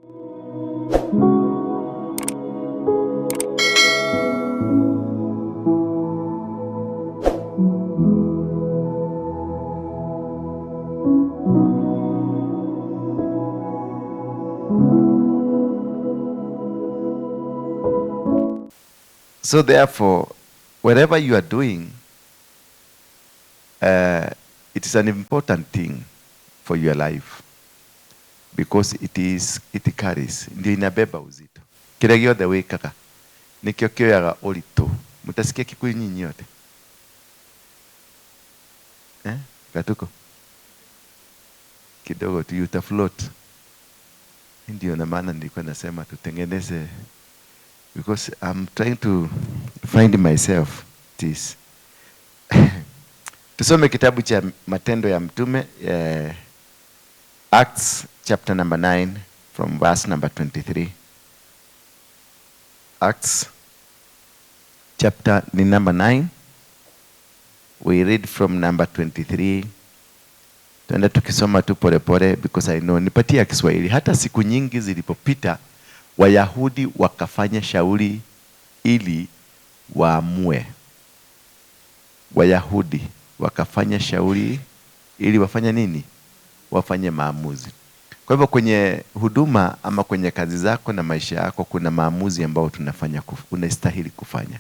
So therefore, whatever you are doing, it is an important thing for your life because it carries, ndio inabeba uzito. Kile giothe wikaga nikio kioyaga uritu. Mutasikia Kikuyu nyinyi yote? Gatuko kidogo tu uta float. Ndio na maana nilikuwa nasema tutengeneze, because I'm trying to find myself this. Tusome kitabu cha Matendo ya Mtume, Acts chapter number 9 from verse number 23. Acts chapter ni number 9. We read from number 23. Tuende tukisoma tu pole pole because I know nipatie ya Kiswahili. Hata siku nyingi zilipopita Wayahudi wakafanya shauri ili waamue. Wayahudi wakafanya shauri ili wafanye nini? Wafanye maamuzi. Kwa hivyo kwenye huduma ama kwenye kazi zako na maisha yako kuna maamuzi ambayo tunafanya, unastahili kufanya.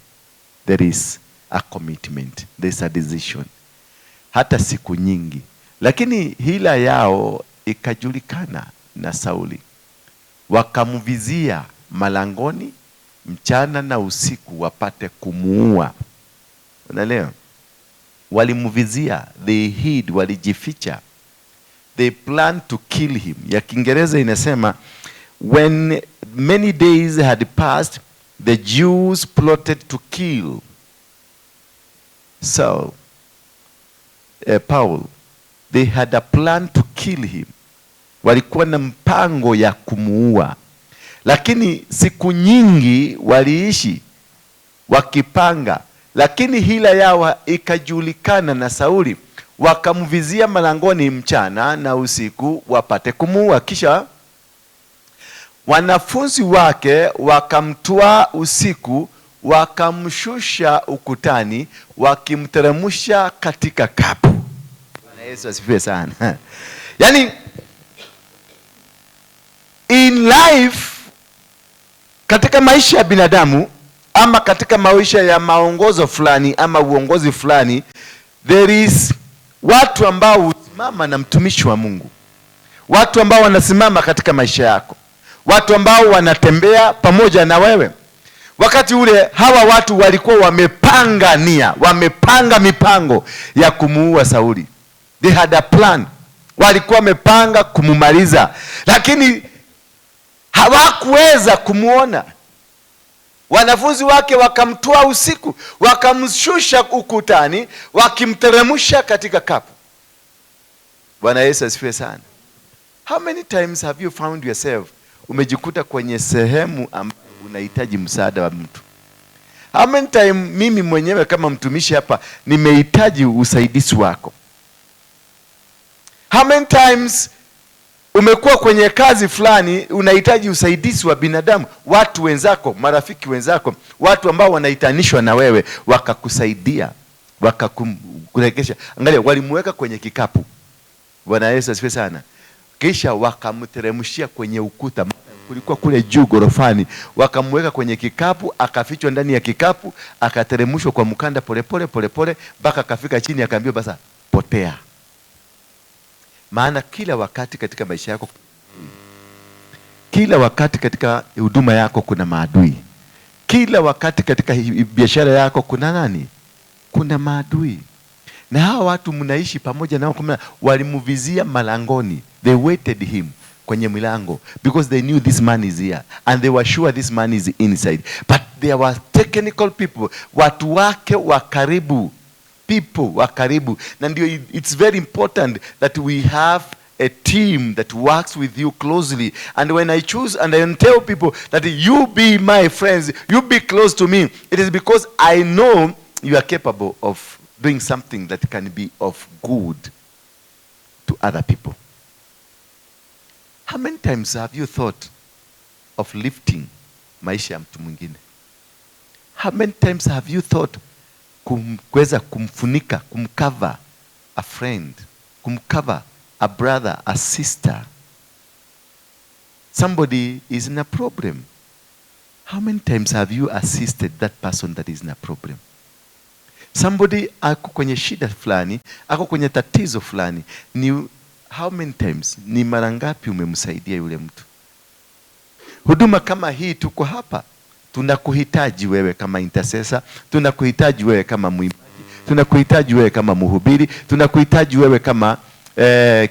There is a commitment, there is a decision. Hata siku nyingi. Lakini hila yao ikajulikana na Sauli. Wakamvizia malangoni mchana na usiku wapate kumuua. Unaelewa? Walimvizia, they hid, walijificha. They planned to kill him. Ya Kiingereza inasema, when many days had passed, the Jews plotted to kill Saul, Paul. They had a plan to kill him. Walikuwa na mpango ya kumuua. Lakini siku nyingi waliishi wakipanga, lakini hila yao ikajulikana na Sauli. Wakamvizia malangoni mchana na usiku wapate kumuua. Kisha wanafunzi wake wakamtwaa usiku, wakamshusha ukutani, wakimteremsha katika kapu. Bwana Yesu asifiwe sana. Yaani, in life, katika maisha ya binadamu ama katika maisha ya maongozo fulani ama uongozi fulani, there is watu ambao husimama na mtumishi wa Mungu, watu ambao wanasimama katika maisha yako, watu ambao wanatembea pamoja na wewe. Wakati ule hawa watu walikuwa wamepanga nia, wamepanga mipango ya kumuua Sauli. They had a plan. Walikuwa wamepanga kumumaliza, lakini hawakuweza kumuona. Wanafunzi wake wakamtoa usiku, wakamshusha ukutani, wakimteremsha katika kapu. Bwana Yesu asifiwe sana. How many times have you found yourself umejikuta kwenye sehemu ambayo unahitaji msaada wa mtu? How many times mimi mwenyewe kama mtumishi hapa nimehitaji usaidizi wako? How many times umekuwa kwenye kazi fulani unahitaji usaidizi wa binadamu, watu wenzako, marafiki wenzako, watu ambao wanaitanishwa na wewe, wakakusaidia, wakakurekesha. Angalia, walimuweka kwenye kikapu. Bwana Yesu asifiwe sana. Kisha wakamteremshia kwenye ukuta. Kulikuwa kule juu gorofani, wakamweka kwenye kikapu, akafichwa ndani ya kikapu, akateremshwa kwa mkanda polepole polepole mpaka akafika chini, akaambiwa basa potea. Maana kila wakati katika maisha yako, kila wakati katika huduma yako kuna maadui. Kila wakati katika biashara yako kuna nani? Kuna maadui. Na hawa watu mnaishi pamoja nao, kama walimuvizia malangoni. They waited him kwenye milango because they knew this man is here and they were sure this man is inside. But there were technical people, watu wake wa karibu, people wa karibu. Na ndio it's very important that we have a team that works with you closely. And when I choose and I tell people that you be my friends, you be close to me, it is because I know you are capable of doing something that can be of good to other people. How many times have you thought of lifting maisha ya mtu mwingine? How many times have you thought kuweza kumfunika, kumcover a friend, kumcover a brother, a sister? Somebody is in a problem. How many times have you assisted that person that is in a problem? Somebody ako kwenye shida fulani, ako kwenye tatizo fulani. Ni how many times, ni mara ngapi umemsaidia yule mtu? Huduma kama hii, tuko hapa, tunakuhitaji wewe kama intercessor, tunakuhitaji wewe kama mwimbaji, tunakuhitaji wewe kama mhubiri, tunakuhitaji wewe kama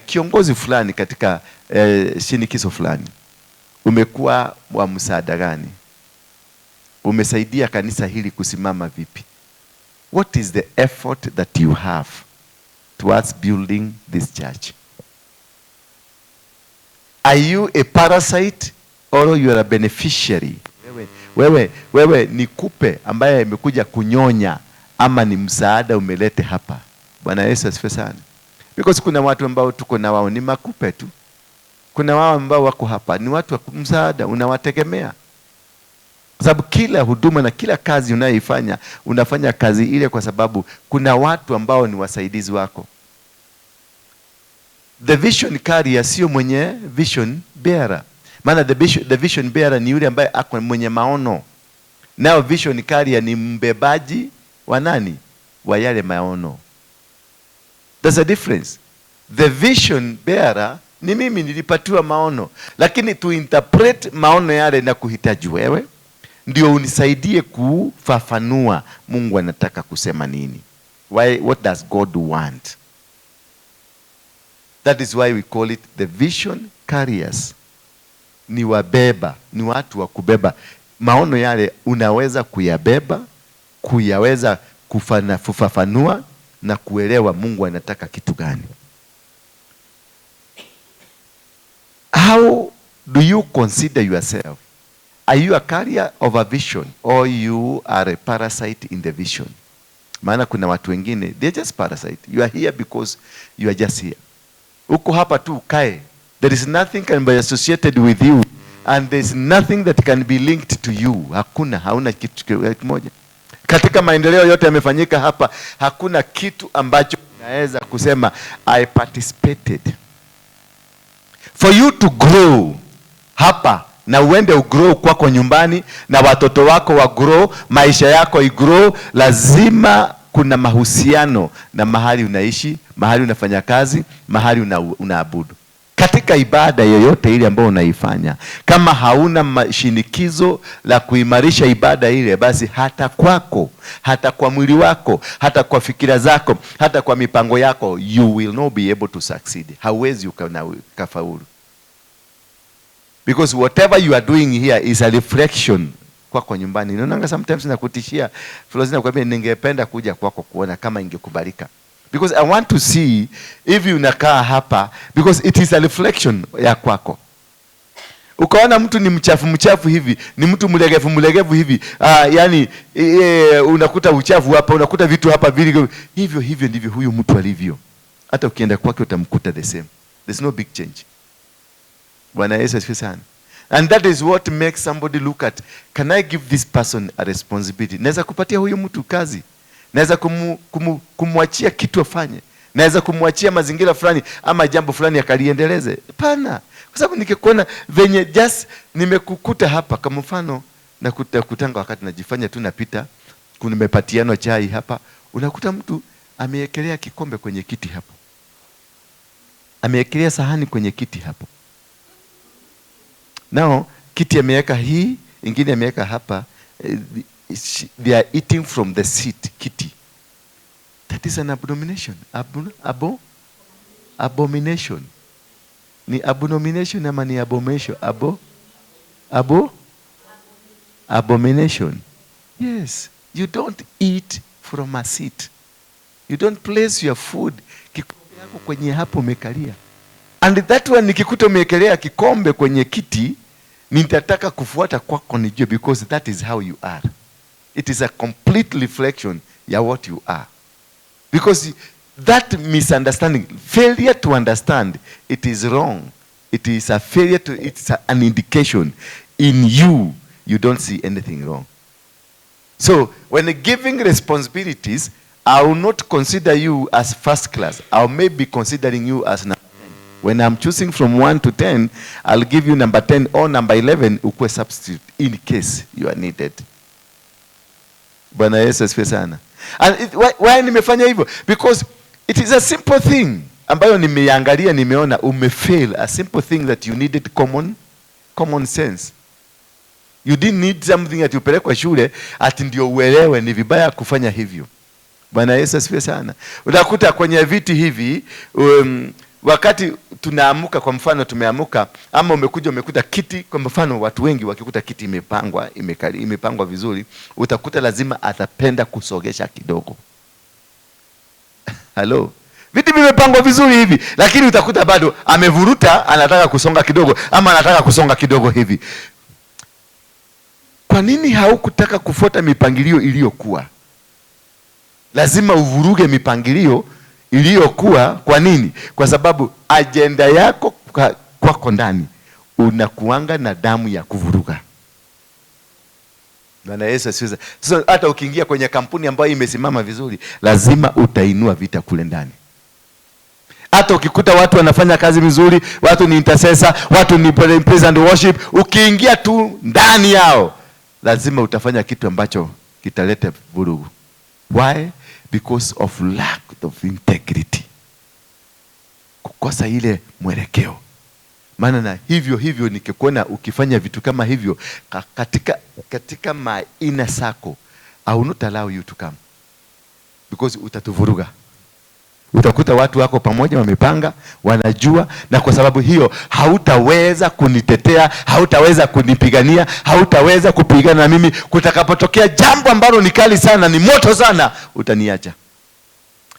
kiongozi fulani katika shinikizo fulani. Umekuwa wa msaada gani? Umesaidia kanisa hili kusimama vipi? What is the effort that you have towards building this church? Are you a parasite or you are a beneficiary? Wewe ni kupe ambaye imekuja kunyonya ama ni msaada umelete hapa? Bwana Yesu asifiwe sana. Because kuna watu ambao tuko na wao ni makupe tu. Kuna wao ambao wako hapa ni watu wa msaada, unawategemea. Kwa sababu kila huduma na kila kazi unayoifanya, unafanya kazi ile kwa sababu kuna watu ambao ni wasaidizi wako. The vision carrier sio mwenye vision bearer. Maana the vision bearer ni yule ambaye ako mwenye maono. Nao vision carrier ni mbebaji wa nani? Wa yale maono. There's a difference. The vision bearer ni mimi, nilipatiwa maono, lakini to interpret maono yale na kuhitaji wewe ndio unisaidie kufafanua Mungu anataka kusema nini. Why, what does God want? That is why we call it the vision carriers. Ni wabeba, ni watu wa kubeba maono yale, unaweza kuyabeba, kuyaweza kufafanua na kuelewa Mungu anataka kitu gani. How do you consider yourself? Are you a carrier of a vision or you are a parasite in the vision? Maana kuna watu wengine, they're just parasite. You are here because you are just here. Uko hapa tu ukae. There is nothing can be associated with you and there is nothing that can be linked to you. Hakuna, hauna kitu kimoja. Katika maendeleo yote yamefanyika hapa, hakuna kitu ambacho unaweza kusema I participated. For you to grow hapa na uende ugrow kwako nyumbani na watoto wako wa grow, maisha yako igrow, lazima kuna mahusiano na mahali unaishi, mahali unafanya kazi, mahali unaabudu. Katika ibada yoyote ile ambayo unaifanya, kama hauna shinikizo la kuimarisha ibada ile, basi hata kwako, hata kwa mwili wako, hata kwa fikira zako, hata kwa mipango yako, you will not be able to succeed. Hauwezi ukafaulu. Because whatever you are doing here is a reflection kwako nyumbani. Naonanga sometimes nakutishia Flosina, nakwambia ningependa kuja kwako kuona kama ingekubalika. Because I want to see if unakaa hapa, because it is a reflection ya kwako. Ukaona mtu ni mchafu mchafu hivi, ni mtu mlegevu mlegevu hivi, yani unakuta uchafu hapa, unakuta vitu hapa vile hivyo hivyo ndivyo huyu mtu alivyo. Hata ukienda kwake utamkuta the same. There's no big change. Bwana Yesu asifiwe sana. And that is what makes somebody look at, can I give this person a responsibility? Naweza kupatia huyu mtu kazi. Naweza kumwachia kitu afanye. Naweza kumwachia mazingira fulani ama jambo fulani akaliendeleze. Hapana. Kwa sababu nikikuona venye just nimekukuta hapa, kama mfano nakutanga wakati najifanya tu napita, kumepatianwa chai hapa, unakuta mtu amewekelea kikombe kwenye kiti hapo. Amewekelea sahani kwenye kiti hapo. Now, kiti ameweka hii, ingine ameweka hapa. They are eating from the seat, kiti. That is an abomination. Abomination. Ni abomination ama ni abomination? Abomination. Yes. You don't eat from a seat. You don't place your food kikombe yako kwenye hapo umekalia. And that one nikikuta umewekelea kikombe kwenye kiti, nitataka kufuata kwako nijue, because that is how you are. It is a complete reflection ya what you are. Because that misunderstanding, failure to understand, it is wrong. It is a failure to, it's an indication. In you, you don't see anything wrong. So when giving responsibilities, I will not consider you as first class. I may be considering you as number 10. When I'm choosing from 1 to 10, I'll give you number 10 or number 11 ukuwe substitute in case you are needed. Bwana Yesu asifiwe sana. And why nimefanya hivyo? Because it is a simple thing ambayo nimeangalia, nimeona umefail. A simple thing that you needed common sense. You didn't need something ati upelekwe shule ati ndio uelewe ni vibaya kufanya hivyo. Bwana Yesu asifiwe sana. Utakuta kwenye viti hivi, wakati tunaamuka, kwa mfano tumeamuka ama umekuja umekuta kiti, kwa mfano watu wengi wakikuta kiti imepangwa, imepangwa vizuri, utakuta lazima atapenda kusogesha kidogo. Hello. Viti vimepangwa vizuri hivi, lakini utakuta bado amevuruta, anataka kusonga kidogo ama anataka kusonga kidogo hivi. Kwa nini haukutaka kufuata mipangilio iliyokuwa? Lazima uvuruge mipangilio iliyokuwa. Kwa nini? Kwa sababu agenda yako kwako ndani unakuanga na damu ya kuvuruga. Bwana Yesu asifiwe. Sasa hata ukiingia kwenye kampuni ambayo imesimama vizuri, lazima utainua vita kule ndani. Hata ukikuta watu wanafanya kazi vizuri, watu ni intercessor, watu ni praise and worship, ukiingia tu ndani yao lazima utafanya kitu ambacho kitaleta vurugu. Why? Because of lack of integrity. Kukosa ile mwelekeo. Maana na hivyo hivyo nikikuona ukifanya vitu kama hivyo katika my inner circle, I will not allow you to come. Because utatuvuruga. Utakuta watu wako pamoja wamepanga, wanajua, na kwa sababu hiyo hautaweza kunitetea, hautaweza kunipigania, hautaweza kupigana na mimi. Kutakapotokea jambo ambalo ni kali sana, ni moto sana, utaniacha.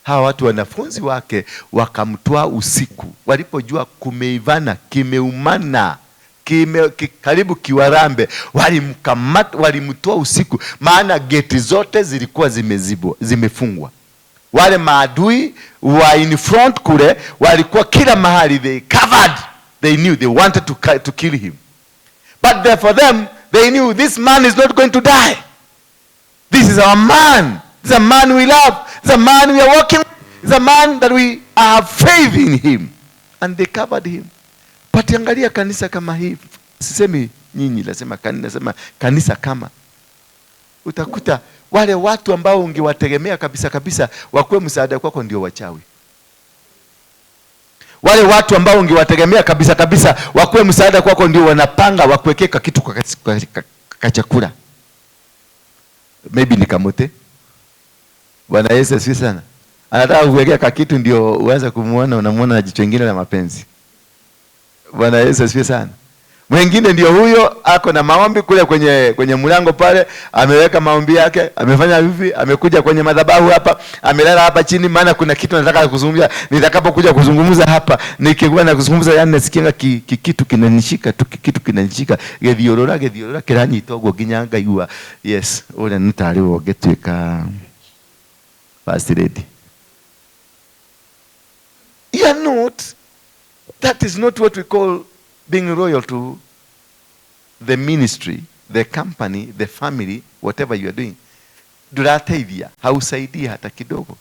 Hawa watu wanafunzi wake wakamtoa usiku, walipojua kumeivana, kimeumana, karibu kiwarambe, walimkamata, walimtoa usiku, maana geti zote zilikuwa zimezibwa, zimefungwa. Wale maadui wa in front kule walikuwa kila mahali, they covered, they knew they wanted to kill him. But for them, they knew this man is not going to die. This is our man. This is a man we love. This is a man we are working with. This is a man that we have faith in him. And they covered him. But angalia kanisa kama hii. Sisemi nyinyi, nasema kanisa, nasema kanisa kama. Utakuta wale watu ambao ungewategemea kabisa kabisa wakuwe msaada kwako ndio wachawi. Wale watu ambao ungewategemea kabisa kabisa wakuwe msaada kwako ndio wanapanga wakuwekee kitu kwa chakula. Maybe ni kamote. Bwana Yesu asifiwe sana. Anataka kuwekea kakitu ndio uanze kumuona, unamuona na jicho lingine la mapenzi. Bwana Yesu asifiwe sana. Mwingine ndio huyo ako na maombi kule kwenye mlango pale, ameweka maombi yake, amefanya hivi, amekuja kwenye madhabahu hapa, amelala hapa chini, maana kuna kitu nataka kuzungumza. Nitakapokuja kuzungumza hapa, nikikuwa na kuzungumza, yani nasikia kitu kinanishika tu, kitu kinanishika. Gethiorora, gethiorora kiranyita uguo nginya ngaigua. Yes, ule nitari wongetuika first lady. You are not, that is not what we call being loyal to the ministry, the company, the family, whatever you are doing. Ndurateithia, hausaidii hata kidogo.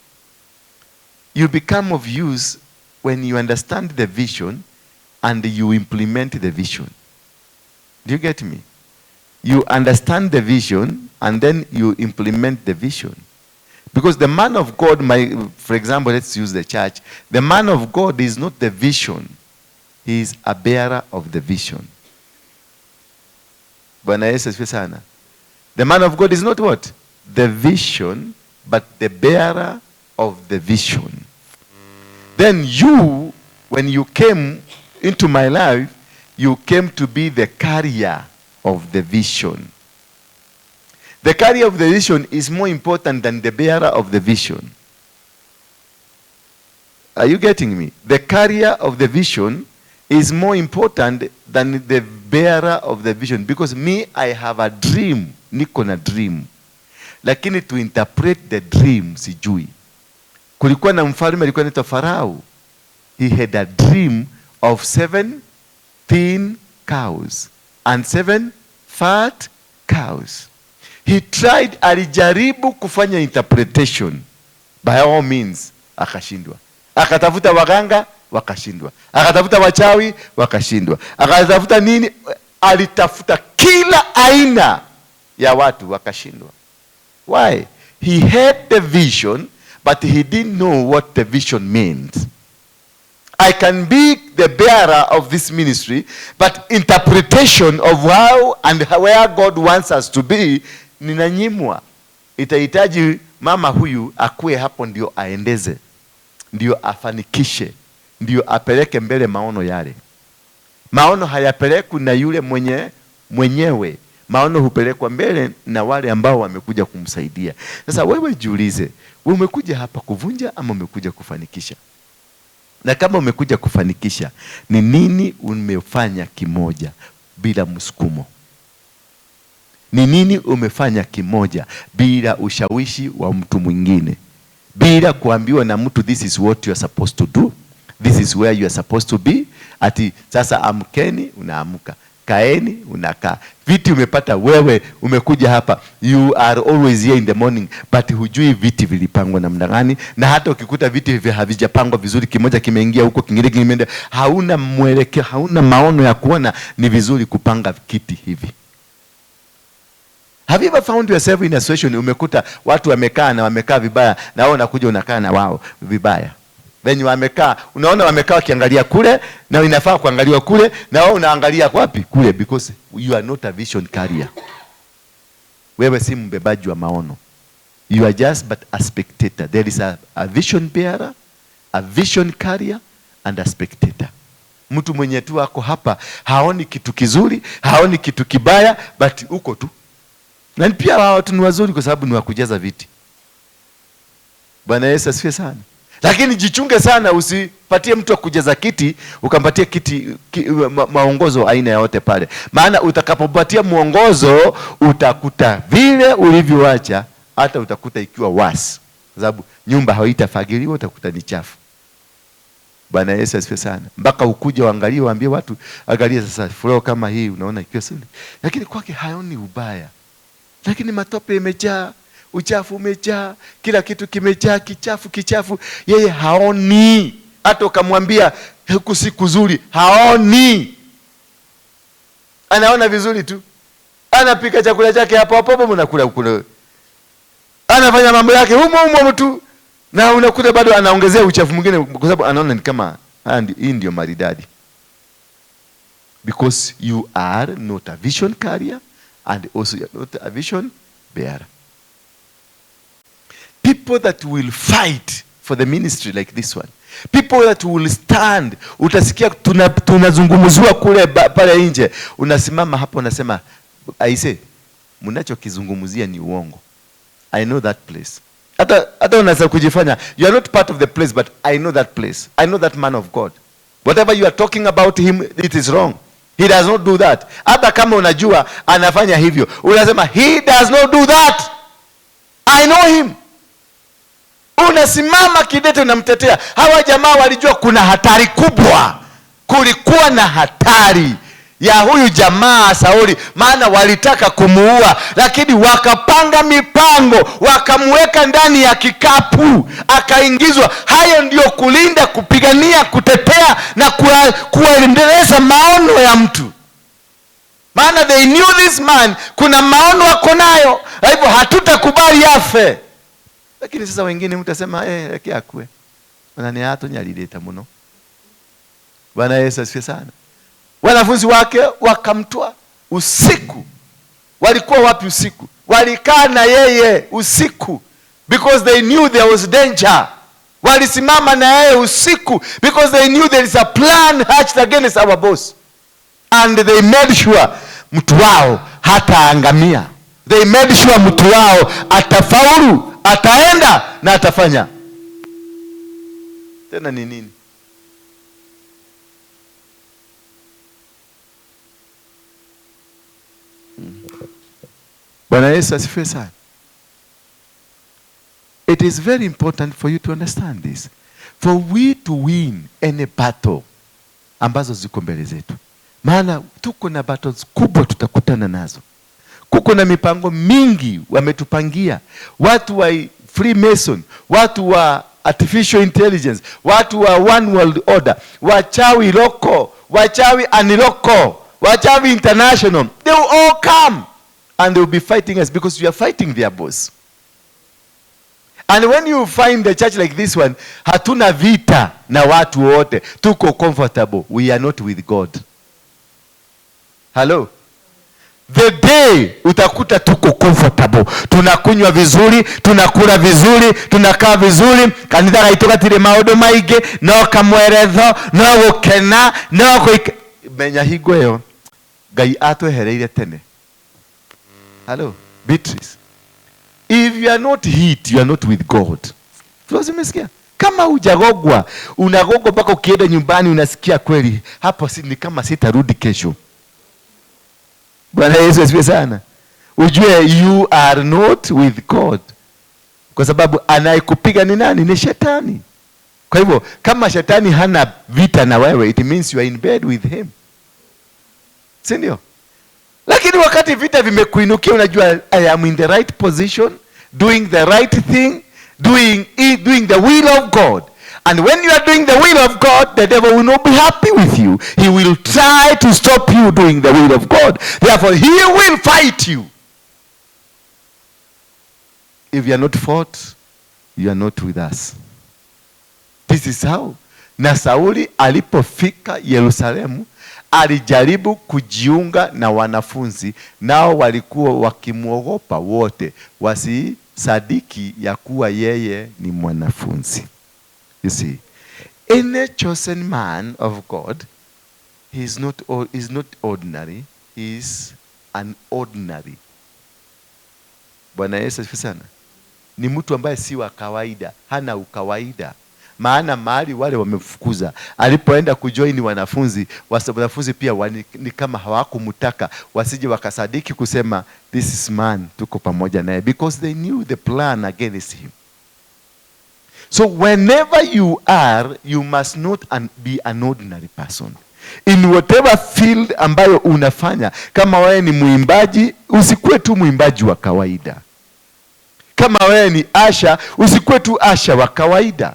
You become of use when you understand the vision and you implement the vision. Do you get me? You understand the vision and then you implement the vision. Because the man of God, for example, let's use the church. The man of God is not the vision. He is a bearer of the vision. Bwana Yesu asifiwe sana. The man of God is not what? The vision, but the bearer of the vision. Then you, when you came into my life, you came to be the carrier of the vision. The carrier of the vision is more important than the bearer of the vision. Are you getting me? The carrier of the vision is more important than the bearer of the vision. Because me, I have a dream. Niko na dream. Lakini to interpret the dream, sijui. Kulikuwa na mfalme alikuwa anaitwa Farao. He had a dream of 7 thin cows and 7 Fat cows. He tried, alijaribu kufanya interpretation by all means, akashindwa. Akatafuta waganga, wakashindwa. Akatafuta wachawi, wakashindwa. Akatafuta nini? Alitafuta kila aina ya watu, wakashindwa. Why? He had the vision, but he didn't know what the vision meant. I can be the bearer of this ministry, but interpretation of how and where God wants us to be, ninanyimwa. Itahitaji mama huyu akue hapo ndio aendeze, ndio afanikishe, ndio apeleke mbele maono yale. Maono hayapelekwi na yule mwenyewe. Maono hupelekwa mbele na wale ambao wamekuja kumsaidia. Sasa wewe jiulize, wewe umekuja hapa kuvunja ama umekuja kufanikisha? Na kama umekuja kufanikisha, ni nini umefanya kimoja bila msukumo? Ni nini umefanya kimoja bila ushawishi wa mtu mwingine? Bila kuambiwa na mtu, this is what you are supposed to do, this is where you are supposed to be. Ati sasa amkeni, unaamka. Kaeni, unakaa. Viti umepata wewe, umekuja hapa. You are always here in the morning, but hujui viti vilipangwa namna gani. Na hata ukikuta viti hivi havijapangwa vizuri, kimoja kimeingia huko, kingine kimeenda, hauna mwelekeo, hauna maono ya kuona ni vizuri kupanga kiti hivi. Have you ever found yourself in a situation umekuta watu wamekaa na wamekaa vibaya, na wewe unakuja unakaa na wao vibaya? Venye wamekaa, unaona wamekaa wakiangalia kule, na inafaa kuangaliwa kule, na wewe unaangalia wapi? Kule, because you are not a vision carrier. Wewe si mbebaji wa maono. You are just but a spectator. There is a vision bearer, a vision carrier, and a spectator. Mtu mwenye tu ako hapa, haoni kitu kizuri, haoni kitu kibaya, but uko tu. Na pia hawa watu ni wazuri kwa sababu ni wa kujaza viti. Bwana Yesu asifiwe sana. Lakini jichunge sana usipatie mtu akujaza kiti, ukampatie kiti maongozo aina yote pale. Maana utakapopatia mwongozo utakuta vile ulivyoacha, hata utakuta ikiwa wasi. Kwa sababu nyumba haitafagiliwa, utakuta ni chafu. Bwana Yesu asifiwe sana. Mpaka ukuje uangalie, waambie watu, angalia sasa floor kama hii unaona ikiwa safi. Lakini kwake haoni ubaya. Lakini matope imejaa, uchafu umejaa, kila kitu kimejaa, kichafu kichafu, yeye haoni. Hata ukamwambia huku si kuzuri, haoni. Anaona vizuri tu. Anapika chakula chake hapo hapo, hapo mnakula kula. Anafanya mambo yake humo humo tu. Na unakuta bado anaongezea uchafu mwingine kwa sababu anaona ni kama hii ndio maridadi. Because you are not a vision carrier and also you are not a vision bearer. People that will fight for the ministry like this one. People that will stand. Utasikia tunazungumziwa kule pale nje. Unasimama hapo unasema, aise, mnachokizungumzia ni uongo. I know that place. Hata unaweza kujifanya you are not part of the place, but I know that place. I know that man of God. Whatever you are talking about him, it is wrong. He does not do that. Hata kama unajua anafanya hivyo, unasema he does not do that. I know him. Unasimama kidete unamtetea. Hawa jamaa walijua kuna hatari kubwa. Kulikuwa na hatari ya huyu jamaa Sauli, maana walitaka kumuua, lakini wakapanga mipango, wakamweka ndani ya kikapu, akaingizwa. Hayo ndio kulinda, kupigania, kutetea na kuendeleza maono ya mtu. Maana they knew this man, kuna maono ako nayo, kwa hivyo hatutakubali afe. Lakini sasa wengine mtasema, reke akue. Maana ni hato nyalileta muno. Bwana Yesu asifiwe sana. Wanafunzi wake wakamtoa usiku. Walikuwa wapi usiku? Walikaa na yeye usiku because they knew there was danger. Walisimama na yeye usiku because they knew there is a plan hatched against our boss. And they made sure mtu wao hataangamia. They made sure mtu wao atafaulu, ataenda na atafanya. Tena ni nini? Bwana Yesu asifiwe sana. It is very important for you to understand this. For we to win any battle ambazo ziko mbele zetu, Maana tuko na battles kubwa tutakutana nazo. Kuko na mipango mingi wametupangia. Watu wa Freemason, watu wa artificial intelligence, watu wa one world order, wachawi local, wachawi unlocal, wachawi international. They will all come and they will be fighting us because we are fighting their boss. And when you find a church like this one, hatuna vita na watu wote, tuko comfortable, we are not with God. Hello? The day utakuta tuko comfortable, tunakunywa vizuri, tunakula vizuri, tunakaa vizuri, kanitha gaitũ gatirĩ maũndũ maingĩ, no kamweretho, no gũkena, no gũik, menya hingo ĩyo Ngai atwehereire tene. Hello, Beatrice. If you are not hit, you are not with God. Florence, umesikia? Kama hujagogwa, unagogwa mpaka ukienda nyumbani unasikia kweli hapo si, ni kama sitarudi kesho. Bwana Yesu asifiwe sana. Ujue you are not with God. Kwa sababu anayekupiga ni nani? Ni shetani. Kwa hivyo kama shetani hana vita na wewe, it means you are in bed with him. Si ndio? Lakini wakati vita vimekuinukia, unajua I am in the right position, doing the right thing, doing the will of God. And when you are doing the will of God, the devil will not be happy with you. He will try to stop you doing the will of God. Therefore, he will fight you. If you are not fought, you are not with us. This is how. Na Sauli alipofika Yerusalemu, alijaribu kujiunga na wanafunzi, nao walikuwa wakimwogopa wote, wasisadiki ya kuwa yeye ni mwanafunzi. You see, any chosen man of God, he is not ordinary, he is an ordinary. Bwana Yesu asifiwe sana. Ni mtu ambaye si wa kawaida, hana ukawaida. Maana mahali wale wamemfukuza, alipoenda kujoin wanafunzi, wanafunzi pia ni kama hawakumtaka, wasije wakasadiki kusema this is man, tuko pamoja naye, because they knew the plan against him. So whenever you are, you must not be an ordinary person. In whatever field ambayo unafanya, kama wewe ni mwimbaji, usikuwe tu mwimbaji wa kawaida. Kama wewe ni usher, usikuwe tu usher wa kawaida.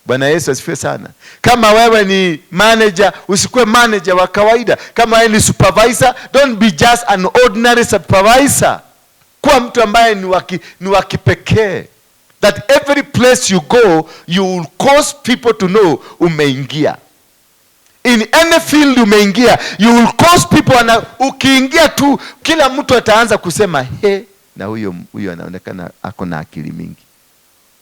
Bwana Yesu asifiwe sana. Kama wewe ni manager, usikuwe manager wa kawaida. Kama wewe ni supervisor, don't be just an ordinary supervisor. Kuwa mtu ambaye ni wa kipekee. That every place you go, you will cause people to know umeingia. In any field umeingia, you will cause people, na ukiingia tu kila mtu ataanza kusema he, na huyo anaonekana ako na akili mingi.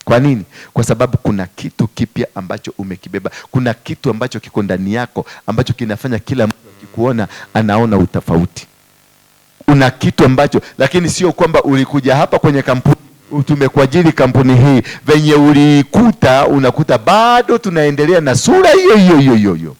Kwa nini? Kwa sababu kuna kitu kipya ambacho umekibeba. Kuna kitu ambacho kiko ndani yako ambacho kinafanya kila mtu akikuona anaona utofauti. Una kitu ambacho, lakini sio kwamba ulikuja hapa kwenye kampuni, tumekuajiri kampuni hii, venye ulikuta unakuta bado tunaendelea na sura hiyo hiyo hiyo hiyo hiyo.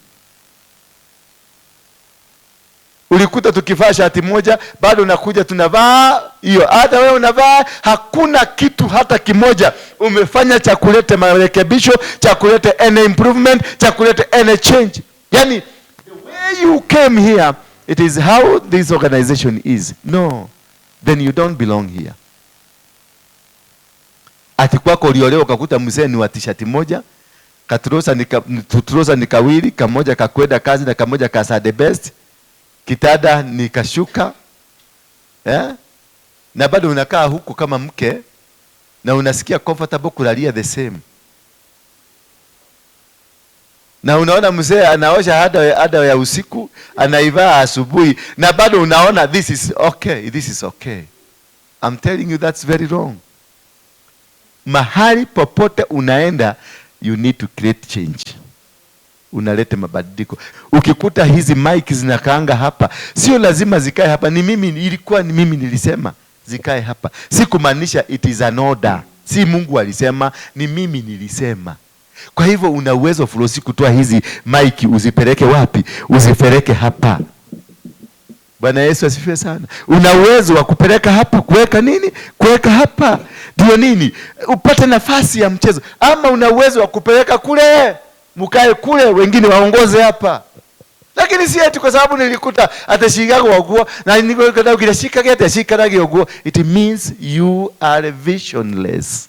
Ulikuta tukivaa shati moja, bado unakuja tunavaa hiyo. Hata wewe unavaa, hakuna kitu hata kimoja umefanya cha kuleta marekebisho, cha kuleta any improvement, cha kuleta any change. Yani, the way you came here, it is how this organization is. No, then you don't belong here. Ati kwako uliolewa ukakuta mzee ni wa t-shirt moja, katrosa ni kawili, kamoja kakwenda kazi na kamoja ka the best. Kitada nikashuka, Na bado unakaa huku kama mke na unasikia comfortable kulalia the same. Na unaona mzee anaosha ada ya usiku, anaivaa asubuhi, na bado unaona this is okay, this is okay. I'm telling you that's very wrong. Mahali popote unaenda, you need to create change. Unaleta mabadiliko. Ukikuta hizi mic zinakaanga hapa, sio lazima zikae hapa. Ni mimi, ilikuwa ni mimi nilisema zikae hapa. Si kumaanisha it is an order. Si Mungu alisema, ni mimi nilisema. Kwa hivyo una uwezo Flosi kutoa hizi mic uzipeleke wapi? Uzipeleke hapa. Bwana Yesu asifiwe sana. Una uwezo wa kupeleka hapa, kuweka nini? Kuweka hapa. Ndio nini? Upate nafasi ya mchezo. Ama una uwezo wa kupeleka kule, mkae kule, wengine waongoze hapa. Lakini si eti kwa sababu nilikuta atashikaga uguo na nilikuta shikage atashikage uguo. It means you are visionless.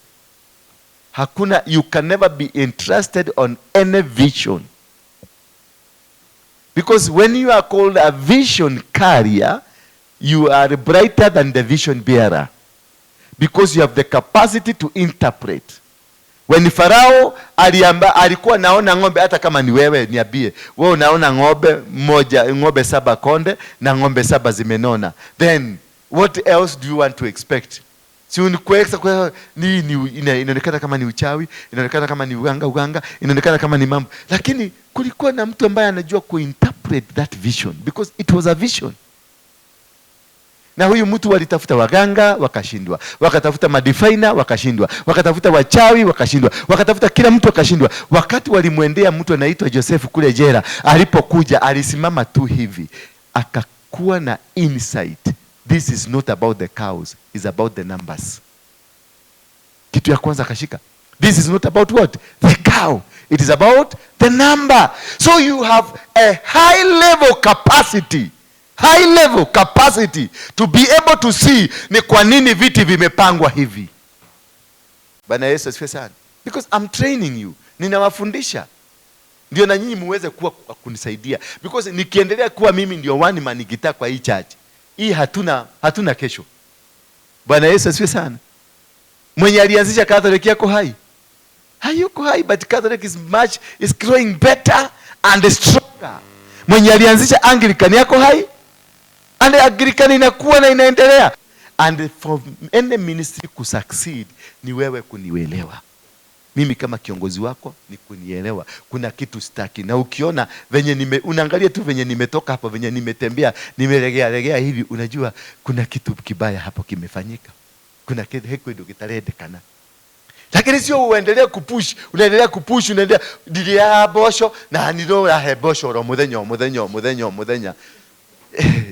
Hakuna, you can never be interested on any vision. Because when you are called a vision carrier, you are brighter than the vision bearer. Because you have the capacity to interpret. When Farao alikuwa naona ng'ombe, hata kama ni wewe niambie, wewe unaona ng'ombe moja, ng'ombe 7 konde na ng'ombe 7 zimenona. Then what else do you want to expect? Si unikuweka kwa ni, ni inaonekana kama ni uchawi, inaonekana kama ni uganga, inaonekana kama ni mambo. Lakini kulikuwa na mtu ambaye anajua kuinterpret that vision, because it was a vision. Na huyu mtu walitafuta waganga wakashindwa, wakatafuta madiviner wakashindwa, wakatafuta wachawi wakashindwa, wakatafuta kila mtu akashindwa. Wakati walimwendea mtu anaitwa Joseph kule jela, alipokuja alisimama tu hivi, akakuwa na insight. This is not about the cows, it's about the numbers. Kitu ya kwanza akashika, this is not about what? The cow. It is about the number. So you have a high level capacity. High level capacity to be able to see ni kwa nini viti vimepangwa hivi. Bwana Yesu asifiwe sana. Because I'm training you. Ninawafundisha. Ndio na nyinyi muweze kuwa kunisaidia. Because nikiendelea kuwa mimi ndio one man guitar kwa hii church, hii hatuna kesho. Bwana Yesu asifiwe sana. Mwenye alianzisha Catholic yako hai? Hayuko hai, but Catholic is growing better and stronger. Mwenye alianzisha Anglican yako hai? And Anglican inakuwa na inaendelea. And for any ministry ku succeed ni wewe kunielewa. Mimi kama kiongozi wako ni kunielewa. Kuna kitu sitaki. Na ukiona venye nime, unaangalia tu venye nimetoka hapo, venye nimetembea, nimelegea legea hivi, unajua kuna kitu kibaya hapo kimefanyika. Kuna kitu heko kitarendekana. Lakini sio uendelee kupush, unaendelea kupush, unaendelea ndiria bosho na niro he bosho ro muthenya muthenya muthenya muthenya.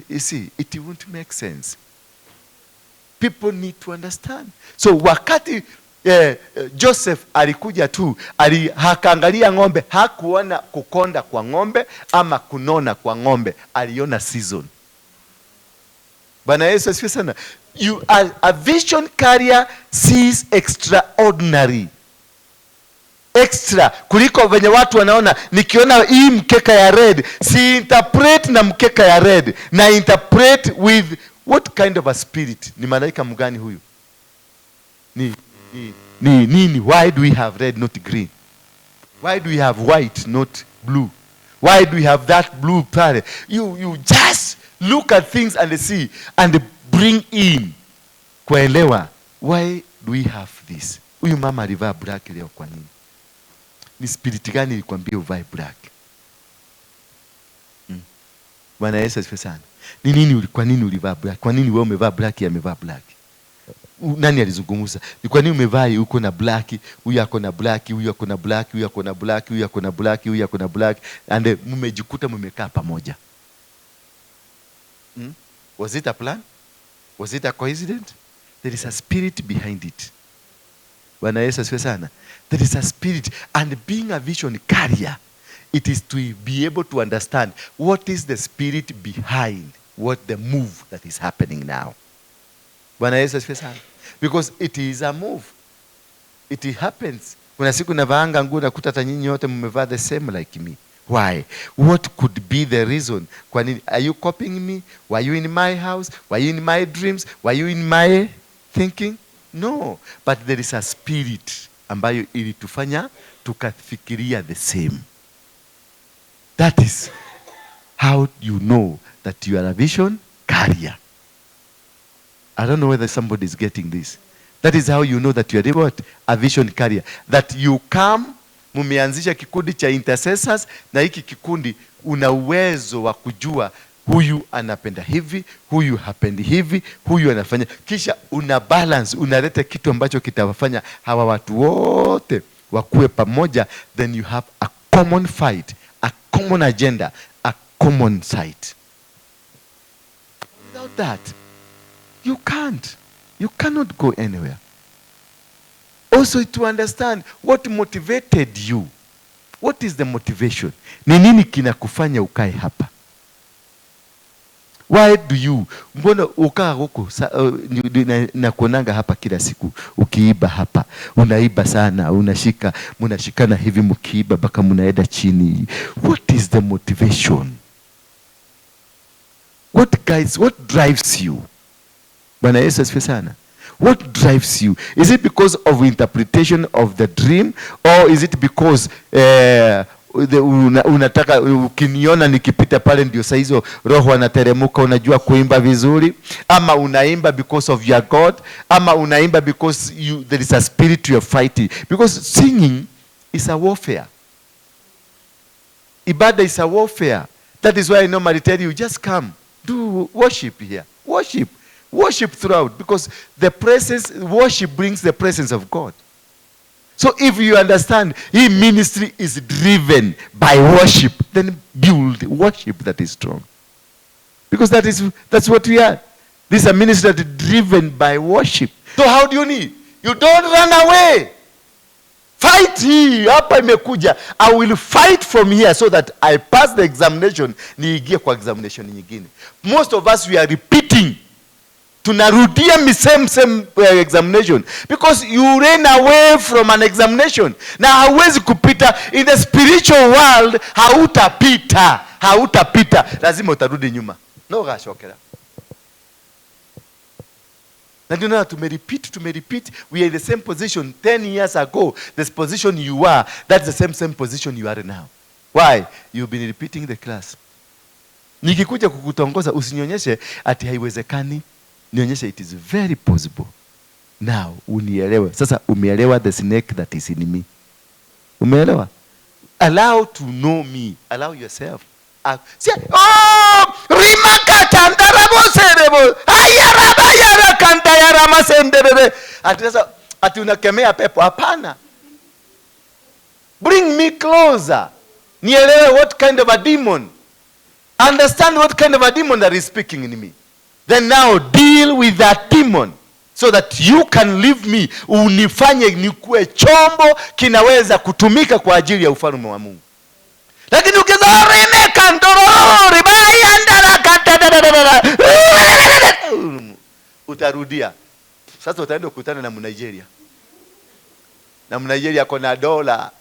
You see, it won't make sense. People need to understand. So wakati Joseph alikuja tu, hakaangalia ng'ombe, hakuona kukonda kwa ng'ombe ama kunona kwa ng'ombe, aliona season. Bwana Yesu asifiwe sana. You are a vision carrier sees extraordinary. Extra kuliko venye watu wanaona. Nikiona hii mkeka ya red, si interpret na mkeka ya red, na interpret with what kind of a spirit? Ni malaika mgani huyu? Ni nini? Why do we have red not green? Why do we have white not blue? Why do we have that blue pale? You just look at things and see and bring in kuelewa why do we have this. Huyu mama alivaa black leo kwa nini? Ni spirit gani ilikwambia uvae black? Bwana Yesu asifiwe sana. Ni nini, kwa nini ulivaa black? Kwa nini wewe umevaa black, yeye amevaa black? Nani alizungumza? Ni kwa nini umevaa uko na black, huyu ako na black, huyu ako na black, huyu ako na black, huyu ako na black, huyu ako na black, and mmejikuta mmekaa pamoja. Was it a plan? Was it a coincidence? There is a spirit behind it. Bwana Yesu asifiwe sana. There is a spirit, and being a vision carrier, it is to be able to understand what is the spirit behind what the move that is happening now. Bwana Yesu asifiwe sana. Because it is a move. It happens. Kuna siku navaanga nguo nakuta hata nyinyi wote mmevaa the same like me. Why? What could be the reason? Kwa nini? Are you copying me? Were you in my house? Were you in my dreams? Were you in my thinking? No. But there is a spirit ambayo ilitufanya tukafikiria the same. That is how you know that you are a vision carrier. I don't know whether somebody is getting this. That is how you know that you are what? A vision carrier. That you come, mumeanzisha kikundi cha intercessors, na hiki kikundi una uwezo wa kujua huyu anapenda hivi, huyu hapendi hivi, huyu anafanya. Kisha una balance, unaleta kitu ambacho kitawafanya hawa watu wote wakuwe pamoja. Then you have a common fight, a common agenda, a common sight. Without that, you can't. You cannot go anywhere. Also, to understand what motivated you. What is the motivation? Ni nini kinakufanya ukae hapa? Why do you? Mbona ukaa huku na kuonanga hapa kila siku ukiiba hapa? Unaiba sana, unashika, mnashikana hivi mkiiba mpaka mnaenda chini. What is the motivation? What guides, what drives you? Bwana Yesu asifiwe sana. What drives you? Is it because of interpretation of the dream, or is it because unataka ukiniona nikipita pale ndio saa hizo roho anateremuka, unajua kuimba vizuri? Ama unaimba because of your God, ama unaimba because there is a spirit you are fighting? Because singing is a warfare. Ibada is a warfare. That is why I normally tell you, just come, do worship here. Worship. Worship throughout, because the presence, worship brings the presence of God. So if you understand hii ministry is driven by worship, then build worship that is strong. Because that's what we are. This is a ministry that is driven by worship. So how do you need? You don't run away. Fight hii, hapa imekuja. I will fight from here so that I pass the examination, niingie kwa examination nyingine. Most of us, we are repeating. Tunarudia same examination because you ran away from an examination. Na hauwezi kupita in the spiritual world, hautapita, hautapita, lazima utarudi nyuma. No gashokera. Na ndio naona tumerepeat, tumerepeat, we are in the same position 10 years ago. This position you are, that's the same position you are now. Why? You've been repeating the class. Nikikuja kukutongoza usinionyeshe ati haiwezekani. Nionyeshe it is very possible. Now unielewe. Sasa umeelewa the snake that is in me. Umeelewa? Allow to know me. Allow yourself. See, oh, rimakatandaraboserebo. Ayarabayarakantaярamasenderere. Ati sasa ati unakemea pepo. Hapana. Bring me closer. Nielewe what kind of a demon. Understand what kind of a demon that is speaking in me. Then now deal with that demon so that you can leave me, unifanye nikuwe chombo kinaweza kutumika kwa ajili ya ufalme wa Mungu. Lakini ukiza remeka ndorori bayandara katadadadada, utarudia. Sasa utaenda kukutana na Mnigeria. Na Mnigeria ako na dola.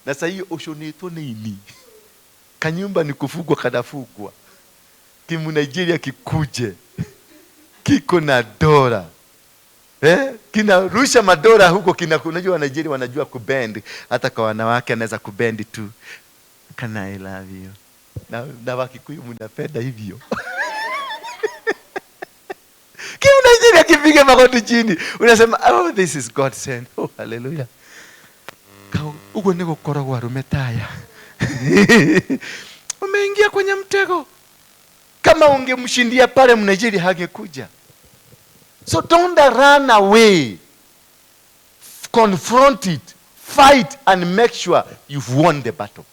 Na sasa hiyo ushonito nini? Kanyumba ni kufugwa kanafugwa. Kimu Nigeria kikuje. Kiko na dola. Kinarusha madola huko kina, unajua Nigeria wanajua kubend. Hata kwa wanawake anaweza kubend tu. Can I love you? Na Wakikuyu mnapenda hivyo. Kimu Nigeria kipiga magoti chini. Unasema, oh, this is God sent. Oh, hallelujah. Ugo ni gukoragwo arume taya. Umeingia kwenye mtego. Kama ungemshindia pale Mnigeria hangekuja. So don't run away. Confront it. Fight and make sure you've won the battle.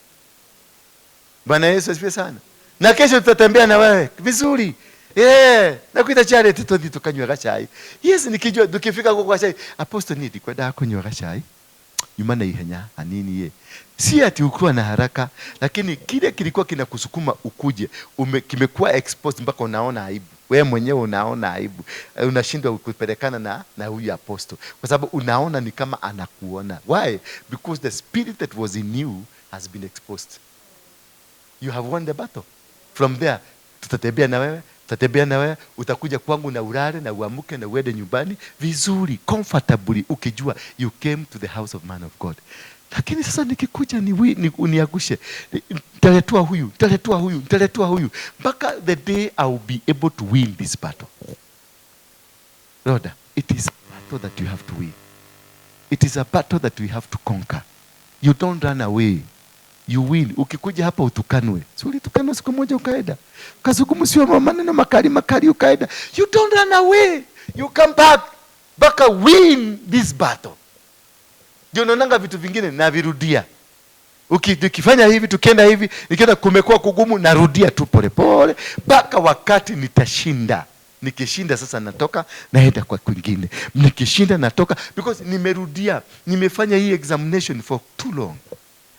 Bwana Yesu asifiwe sana. Na kesho tutatembea na wewe vizuri. Nakuita Charity tuthi tukanywa gachai. Yes, nikijua tukifika huko kwa chai, Apostle ni ndikwenda kunywa gachai. Nyuma na ihenya anini ye. Si ati ukuwa na haraka, lakini kile kilikuwa kinakusukuma ukuje, kimekuwa exposed mpaka unaona aibu. Wewe mwenyewe unaona aibu. Unashindwa kupelekana na huyu apostle kwa sababu unaona ni kama anakuona. Why? Because the spirit that was in you has been exposed. You have won the battle. From there tutatembea na wewe, tutatembea na wewe, utakuja kwangu na ulale na uamuke na uende nyumbani vizuri, comfortably, ukijua you came to the house of man of God. Lakini sasa nikikuja uniagushe, nitaletua huyu, nitaletua huyu, nitaletua huyu mpaka the day I will be able to win this battle. Lord, it is a battle that you have to win. It is a battle that we have to conquer. You don't run away. You win. Ukikuja hapa utukanwe. Si ulitukanwa siku moja ukaenda. Ukazungumziwa maneno makali makali ukaenda. You don't run away. You come back. Baka win this battle. Ndio unaonanga vitu vingine navirudia. Ukifanya hivi, tukienda hivi, nikienda kumekuwa kugumu, narudia tu pole pole mpaka wakati nitashinda. Nikishinda sasa natoka naenda kwa kwingine. Nikishinda natoka because nimerudia, nimefanya hii examination for too long.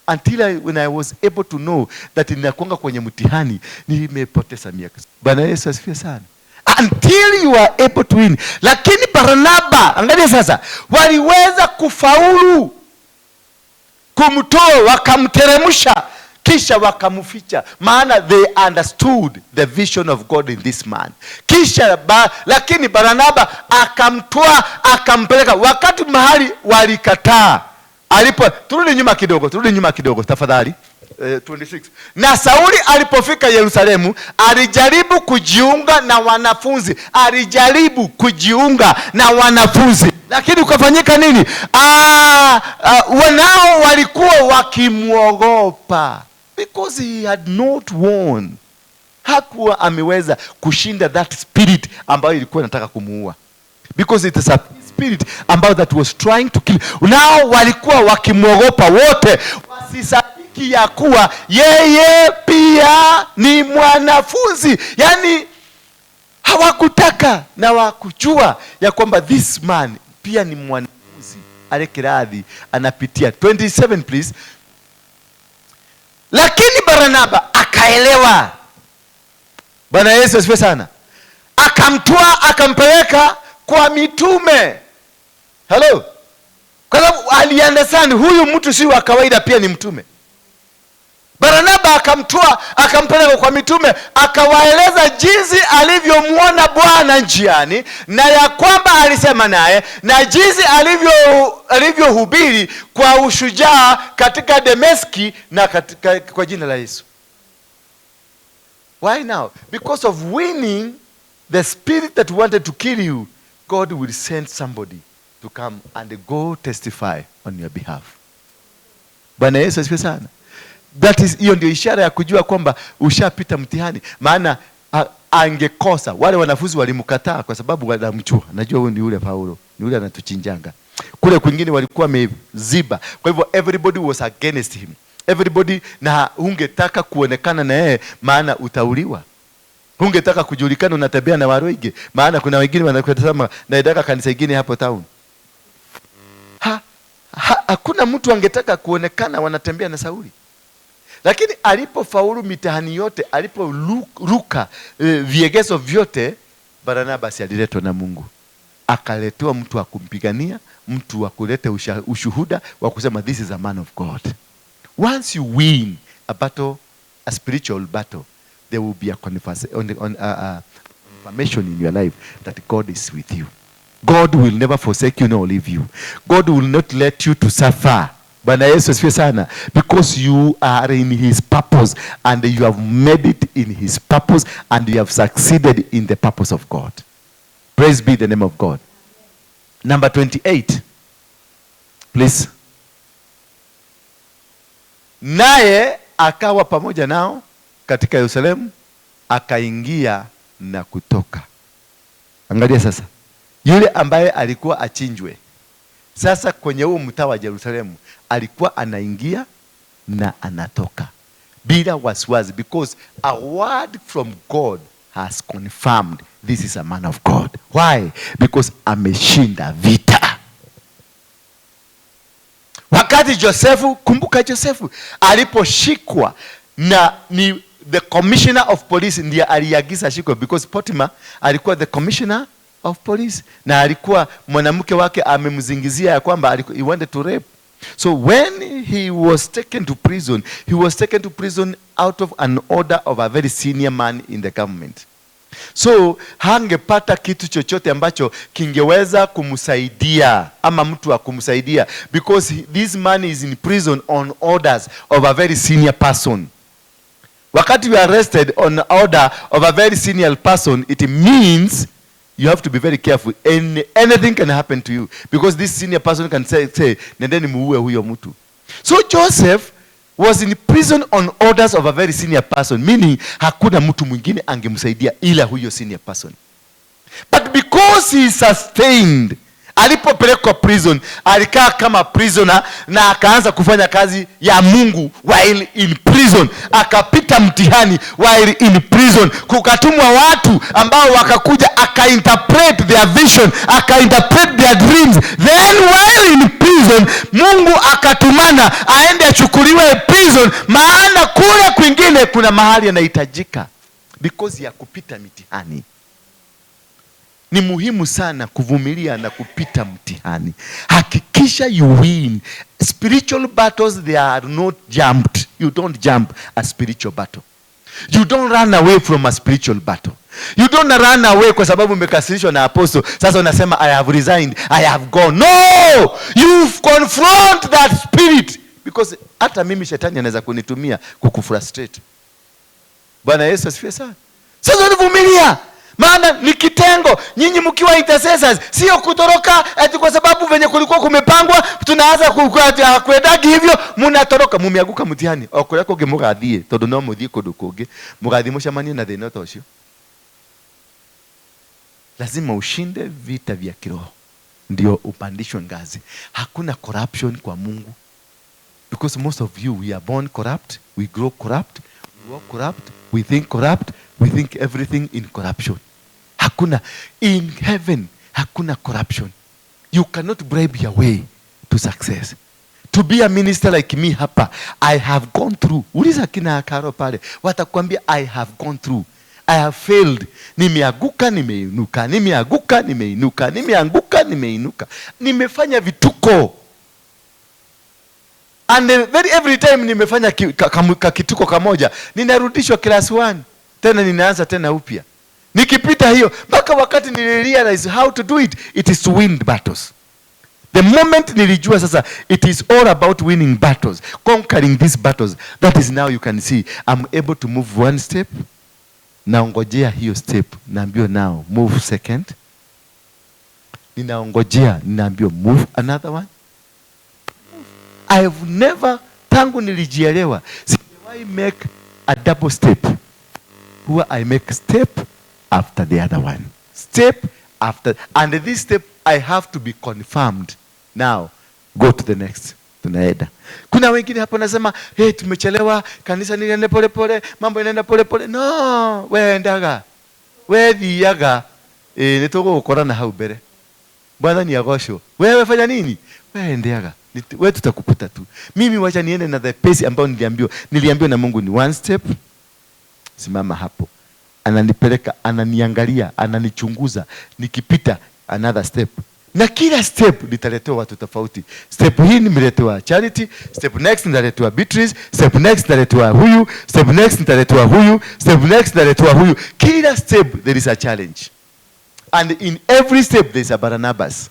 Until when I was able to know that ninakuanga kwenye mtihani, nimepoteza miaka. Bwana Yesu asifiwe sana. Until you are able to win. Lakini Barnaba, angalia sasa, waliweza kufaulu kumtoa, wakamteremsha, kisha wakamficha, maana they understood the vision of God in this man. Lakini Barnaba akamtoa, akampeleka wakati mahali walikataa. Alipo, turudi nyuma kidogo, turudi nyuma kidogo tafadhali. 26. Na Sauli alipofika Yerusalemu alijaribu kujiunga na wanafunzi, alijaribu kujiunga na wanafunzi, lakini ukafanyika nini? Wanao walikuwa wakimwogopa because he had not won. Hakuwa ameweza kushinda that spirit ambayo ilikuwa inataka kumuua, because it is a spirit ambayo that was trying to kill. Nao walikuwa wakimwogopa wote, wasisadiki ya kuwa yeye pia ni mwanafunzi. Yani hawakutaka na wakujua ya kwamba this man pia ni mwanafunzi ale kiradhi anapitia. 27 please. Lakini Barnaba akaelewa. Bwana Yesu asifiwe sana. Akamtoa, akampeleka kwa mitume. Hello. Kwa sababu aliunderstand huyu mtu si wa kawaida, pia ni mtume. Barnaba akamtoa, akampeleka kwa mitume, akawaeleza jinsi alivyomwona Bwana njiani na ya kwamba alisema naye na jinsi alivyohubiri kwa ushujaa katika Dameski na katika, kwa jina la Yesu. Why now? Because of winning the spirit that wanted to kill you, God will send somebody to come and go testify on your behalf. Bwana Yesu asifiwe sana. That is, hiyo ndio ishara ya kujua kwamba ushapita mtihani. Maana angekosa, wale wanafunzi walimkataa kwa sababu wanamjua. Najua huyu ni yule Paulo, ni yule anatuchinjanga. Kule kwingine walikuwa wameziba. Kwa hivyo everybody was against him. Everybody, na hungetaka kuonekana na yeye maana utauliwa. Hungetaka kujulikana unatembea na Waruinge, maana kuna wengine wanakutazama naendaka kanisa ingine hapo town. Hakuna mtu angetaka kuonekana wanatembea na Sauli. Lakini alipofaulu mitihani yote, aliporuka viegezo vyote, Barnabas aliletwa na Mungu. Akaletewa mtu wa kumpigania, mtu wa kuleta ushuhuda wa kusema this is a man of God. Once you win a battle, a spiritual battle, there will be a confirmation in your life that God is with you. God will never forsake you nor leave you. God will not let you to suffer. Bwana Yesu asifiwe sana. Because you are in his purpose and you have made it in his purpose and you have succeeded in the purpose of God. Praise be the name of God. Number 28. Please. Naye akawa pamoja nao katika Yerusalemu, akaingia na kutoka. Angalia sasa. Yule ambaye alikuwa achinjwe, sasa kwenye huo mtaa wa Yerusalemu alikuwa anaingia na anatoka bila wasiwasi, because a word from God has confirmed this is a man of God. Why? Because ameshinda vita. Wakati Josefu, kumbuka Josefu aliposhikwa na ni the commissioner of police ndiye aliagiza ashikwe, because Potiphar alikuwa the commissioner of police na alikuwa mwanamke wake amemzingizia ya kwamba he wanted to rape. So when he was taken to prison, he was taken to prison out of an order of a very senior man in the government. So hangepata kitu chochote ambacho kingeweza kumsaidia ama mtu wa kumsaidia, because this man is in prison on orders of a very senior person. Wakati you are arrested on order of a very senior person, it means you have to be very careful. And anything can happen to you, because this senior person can say nendeni muue huyo mtu. So Joseph was in prison on orders of a very senior person, meaning hakuna mtu mwingine angemsaidia ila huyo senior person. But because he sustained Alipopelekwa prison, alikaa kama prisoner na akaanza kufanya kazi ya Mungu while in prison. Akapita mtihani while in prison. Kukatumwa watu ambao wakakuja, akainterpret their vision, akainterpret their dreams. Then while in prison, Mungu akatumana aende achukuliwe prison, maana kule kwingine kuna mahali anahitajika because ya kupita mitihani. Ni muhimu sana kuvumilia na kupita mtihani. Hakikisha you win. Spiritual battles, they are not jumped. You don't jump a spiritual battle. You don't run away from a spiritual battle. You don't run away kwa sababu umekasirishwa na apostle. Sasa unasema, "I have resigned, I have gone." No! You confront that spirit. Because hata mimi shetani anaweza kunitumia kukufrustrate. Bwana Yesu asifiwe sana. Sasa unavumilia. Maana ni kitengo. Nyinyi mkiwa intercessors, sio kutoroka ati kwa sababu venye kulikuwa kumepangwa tunaanza kwendagi hivyo, munatoroka, mumeanguka mtihani. O kuria kungi mugathie, tondu no muthie kundu kungi, mugathie mucemanie na thina ta ucio. Lazima ushinde vita vya kiroho ndio upandishwe ngazi. Hakuna corruption kwa Mungu. Because most of you, we are born corrupt, we grow corrupt, we walk corrupt, we think corrupt, we think everything in corruption. Hakuna in heaven, hakuna corruption. You cannot bribe your way to success. To be a minister like me hapa, I have gone through. Uliza kina Karo pale, watakwambia I have gone through. I have failed. Nimeanguka, nimeinuka, nimeanguka, nimeinuka, nimeanguka, nimeinuka. Nimefanya vituko. And very every time nimefanya kituko kamoja, ninarudishwa class 1. Tena ninaanza tena upya. Nikipita hiyo mpaka wakati nilirealize how to do it, it is to win battles. The moment nilijua sasa it is all about winning battles, conquering these battles, that is now you can see I'm able to move one step. Naongojea hiyo step, naambiwa now move second. Ninaongojea, ninaambiwa move another one. I have never, tangu nilijielewa, sijawahi make a double step. Huwa I make step after the other one. Step after, and this step I have to be confirmed. Now, go to the next. Tunaenda. Kuna wengine hapo nasema, hey, tumechelewa, kanisa nilienda pole pole, mambo inaenda pole pole. No, we endaga. We thiaga. Nitugũgũkora na hau mbere. Bwana ni agocwo. Wewe fanya nini? Wewe endeaga. Wewe tutakukuta tu. Mimi wacha niende na the pace ambayo niliambiwa. Niliambiwa na Mungu ni one step. Simama hapo. Ananipeleka, ananiangalia, ananichunguza. Nikipita another step. Na kila step nitaletewa watu tofauti. Step hii nimeletewa Charity, step next nitaletewa Beatrice, step next nitaletewa huyu, step next nitaletewa huyu, step next nitaletewa huyu. Kila step there is a challenge. And in every step there is a Barnabas.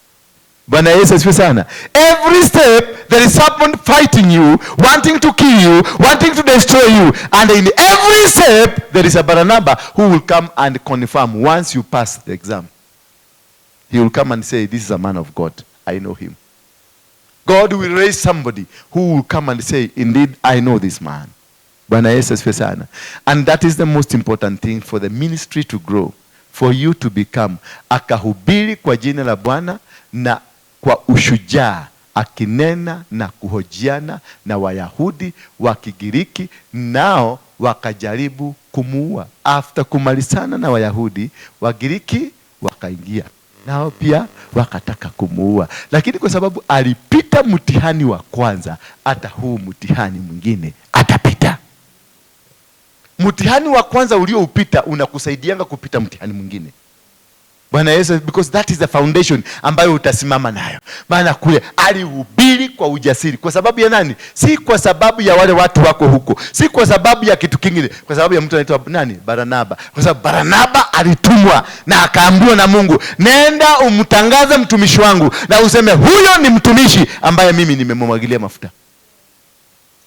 Bwana Yesu asifiwe sana. Every step there is someone fighting you, wanting to kill you, wanting to destroy you. And in every step there is a Barnabas who will come and confirm once you pass the exam. He will come and say, this is a man of God. I know him. God will raise somebody who will come and say, indeed, I know this man. Bwana Yesu asifiwe sana. And that is the most important thing for the ministry to grow, for you to become. Akahubiri kwa jina la Bwana na kwa ushujaa, akinena na kuhojiana na Wayahudi wa Kigiriki, nao wakajaribu kumuua. After kumalizana na Wayahudi, Wagiriki wakaingia nao pia wakataka kumuua, lakini kwa sababu alipita mtihani wa kwanza, hata huu mtihani mwingine atapita. Mtihani wa kwanza ulioupita unakusaidianga kupita mtihani mwingine. Bwana Yesu, because that is the foundation ambayo utasimama nayo. Maana kule alihubiri kwa ujasiri. Kwa sababu ya nani? Si kwa sababu ya wale watu wako huko, si kwa sababu ya kitu kingine, kwa sababu ya mtu anaitwa nani? Barnaba. Kwa sababu Barnaba alitumwa na akaambiwa na Mungu, nenda umtangaze mtumishi wangu na useme huyo ni mtumishi ambaye mimi nimemwagilia mafuta.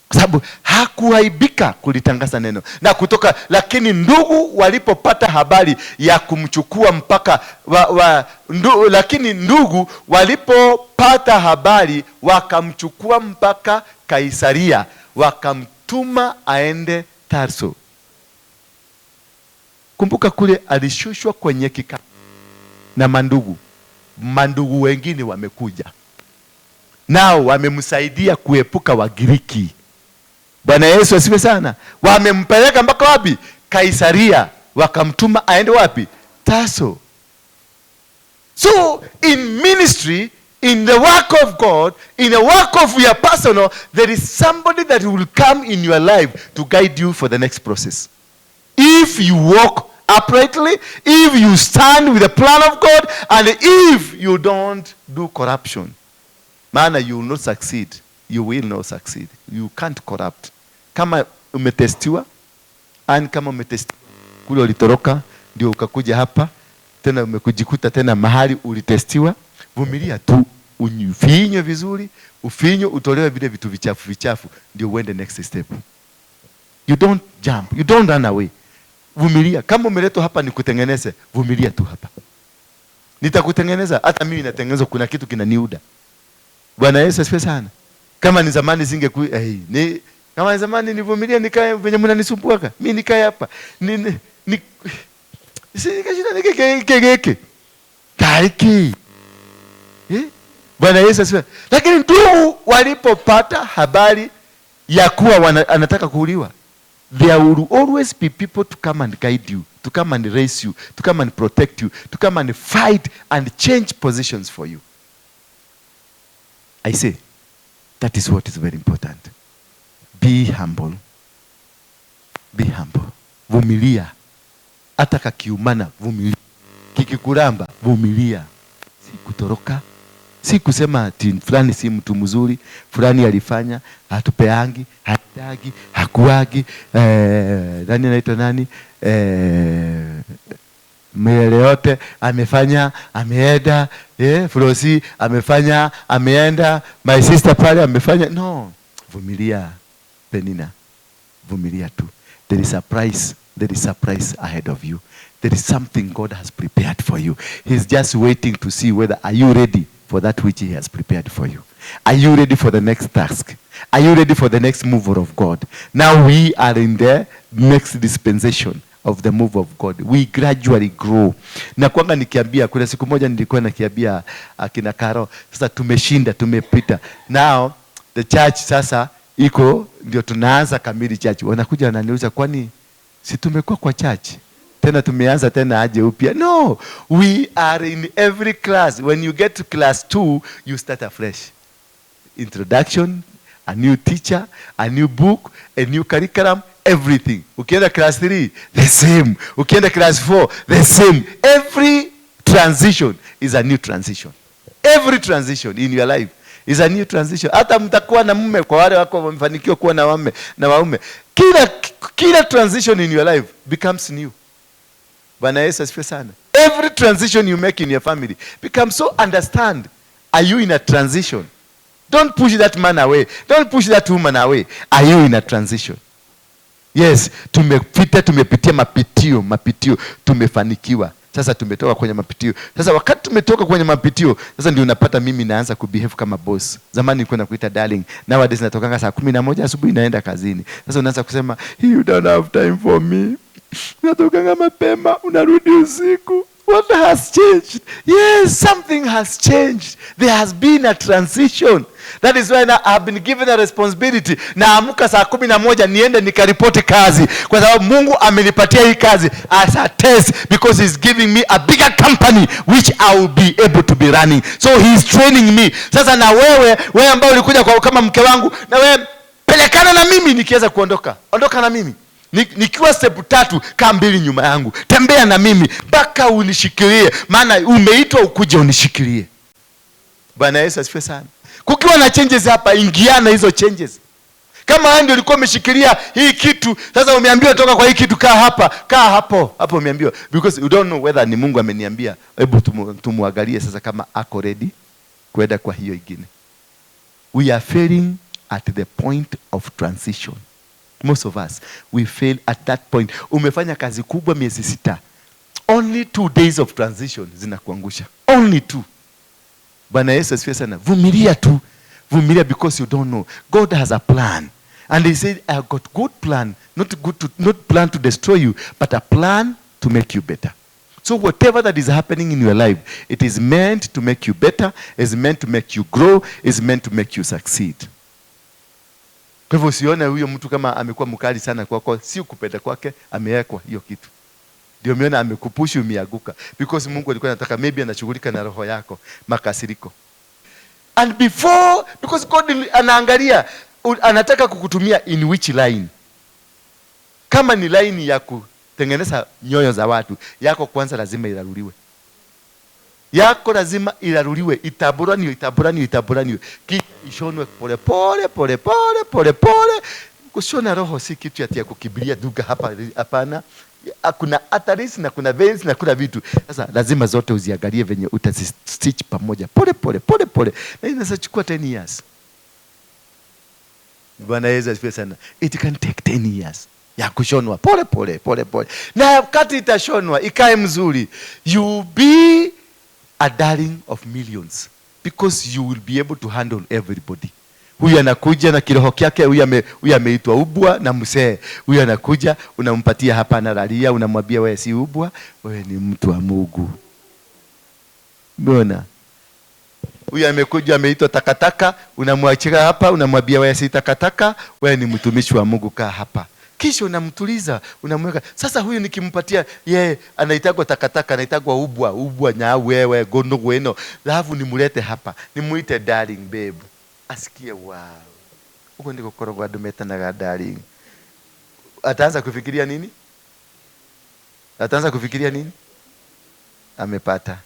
Kwa sababu hakuaibika kulitangaza neno na kutoka. Lakini ndugu walipopata habari ya kumchukua mpaka wa, wa, ndu, lakini ndugu walipopata habari wakamchukua mpaka Kaisaria, wakamtuma aende Tarso. Kumbuka kule alishushwa kwenye kikapu na mandugu. Mandugu wengine wamekuja nao wamemsaidia kuepuka Wagiriki. Bwana Yesu asifiwe sana. Wamempeleka mpaka wapi? Kaisaria. Wakamtuma aende wapi? Tarso. So in ministry, in the work of God, in the work of your personal, there is somebody that will come in your life to guide you for the next process. If you walk uprightly, if you stand with the plan of God, and if you don't do corruption, maana you will not succeed. You will not succeed. You can't corrupt. Kama umetestiwa, and kama umetestiwa kule ulitoroka ndio ukakuja hapa tena, umekujikuta tena mahali ulitestiwa, vumilia tu, ufinywe vizuri, ufinywe, utolewe vile vitu vichafu vichafu, ndio uende next step. You don't jump, you don't run away. Vumilia. Kama umeletwa hapa nikutengeneze, vumilia tu hapa, nitakutengeneza. Hata mimi natengenezwa, kuna kitu kinaniuda. Bwana Yesu asifiwe sana. Kama ni zamani singeku hey, ni kama ni zamani nivumilie nikae venye mnanisumbuaka. Mimi nikae hapa. Ni si nikashinda nikeke Kariki. Eh? Bwana Yesu asifiwe. Lakini ndugu walipopata habari ya kuwa anataka kuuliwa, there will always be people to come and guide you, to come and raise you, to come and protect you, to come and fight and change positions for you. I say, that is what is very important. Be humble. Be humble. Vumilia. Hata kakiumana, vumilia. Kikikuramba, vumilia. Si kutoroka. Si kusema ati fulani si mtu mzuri, fulani alifanya, hatupeangi, hatagi, hakuagi, nani anaitwa nani? Miele yote amefanya, ameenda, Flosi amefanya, ameenda, my sister pale amefanya. No, vumilia Penina. Vumilia tu. There is a price. There is a price ahead of you. There is something God has prepared for you. He's just waiting to see whether are you ready for that which he has prepared for you. Are you ready for the next task? Are you ready for the next move of God? Now we are in the next dispensation of the move of God. We gradually grow. Na kwanga nikiambia, kuna siku moja nilikuwa nakiambia akina Karo, sasa tumeshinda, tumepita. Now the church sasa iko ndio tunaanza kamili church. Wanakuja wananiuliza, kwani si tumekuwa kwa church? Tena tumeanza tena aje upya? No, we are in every class. When you get to class 2, you start afresh. Introduction, a new teacher, a new book, a new curriculum, everything. Ukienda class 3, the same. Ukienda class 4, the same. Every transition is a new transition. Every transition in your life is a new transition. Hata mtakuwa na mume, kwa wale wako wamefanikiwa kuwa na waume na waume. Kila transition in your life becomes new. Bwana Yesu asifiwe sana. Every transition you make in your family becomes so. Understand, are you in a transition? Don't push that man away. Don't push that woman away. Are you in a transition? Yes, tumepita, tumepitia mapitio, mapitio, tumefanikiwa. Sasa tumetoka kwenye mapitio. Sasa wakati tumetoka kwenye mapitio, sasa ndio unapata mimi naanza kubehave kama boss. Zamani nilikuwa nakuita darling. Nowadays natokanga saa 11 asubuhi naenda kazini. Sasa unaanza kusema, you don't have time for me. Unatokanga mapema, unarudi usiku. What has changed? Yes, something has changed. There has been a transition. That is why now I've been given a responsibility. Naamka saa 11 niende nikaripoti kazi, kwa sababu Mungu amenipatia hii kazi as a test, because he's giving me a bigger company which I will be able to be running. So he's training me. Sasa na wewe, wewe ambao ulikuja kwa kama mke wangu, na wewe pelekana na mimi nikiweza kuondoka. Ondoka na mimi. Nikiwa step 3, kaa 2 nyuma yangu. Tembea na mimi mpaka unishikilie, maana umeitwa ukuje unishikilie. Bwana Yesu asifiwe sana. Kukiwa na changes hapa, ingiana hizo changes. Kama wewe ndio ulikuwa umeshikilia hii kitu, sasa umeambiwa toka kwa hii kitu, kaa hapa, kaa hapo. Hapo umeambiwa, because you don't know whether ni Mungu ameniambia. Hebu tumuangalie sasa kama ako ready kwenda kwa hiyo ingine. We are failing at the point of transition. Most of us, we fail at that point. Umefanya kazi kubwa miezi 6. Only 2 days of transition zinakuangusha. Only 2. Bwana Yesu asifiwe sana. Vumilia tu. Vumilia, because you don't know. God has a plan. And he said, I have got good plan. Not good to, not plan to destroy you, but a plan to make you better. So whatever that is happening in your life, it is meant to make you better, is meant to make you grow, is meant to make you succeed. Kwa hivyo usione huyo mtu kama amekuwa mkali sana kwako, si kupenda kwake, amewekwa hiyo kitu. Ndio umeona amekupush umeanguka. Because Mungu alikuwa anataka maybe anashughulika na roho yako, makasiriko. And before, because God anaangalia, anataka kukutumia in which line. Kama ni line ya kutengeneza nyoyo za watu, yako kwanza lazima iraruliwe. Yako lazima iraruliwe, itaburaniwe, itaburaniwe, itaburaniwe. Kisha ishonwe pole pole, pole pole, pole pole. Kushona roho si kitu ati ya kukimbilia duka hapa, hapana. Kuna arteries na kuna veins na kuna vitu. Sasa lazima zote uziangalie venye utazistitch pamoja pole pole pole pole, na inaweza chukua 10 years. Bwana Yesu asifiwe sana. It can take 10 years ya kushonwa pole pole pole pole, na wakati itashonwa ikae mzuri, you be a darling of millions because you will be able to handle everybody. Huyu anakuja na kiroho kyake, huyu ameitwa ubwa na msee. Huyu anakuja unampatia hapa, analalia, unamwambia wewe si ubwa, wewe ni mtu wa Mungu. Mbona? Huyu amekuja ameitwa takataka, unamwachia hapa, unamwambia wewe si takataka, wewe ni mtumishi wa Mungu, kaa hapa. Kisha unamtuliza, unamweka. Sasa huyu nikimpatia yeye anaitagwa takataka, anaitagwa ubwa, ubwa nya wewe gono gweno. Alafu nimulete hapa, nimuite darling babe. Asikie wow. Huko ndiko korogwa andu metanaga darling. Ataanza kufikiria nini? Ataanza kufikiria nini? Amepata.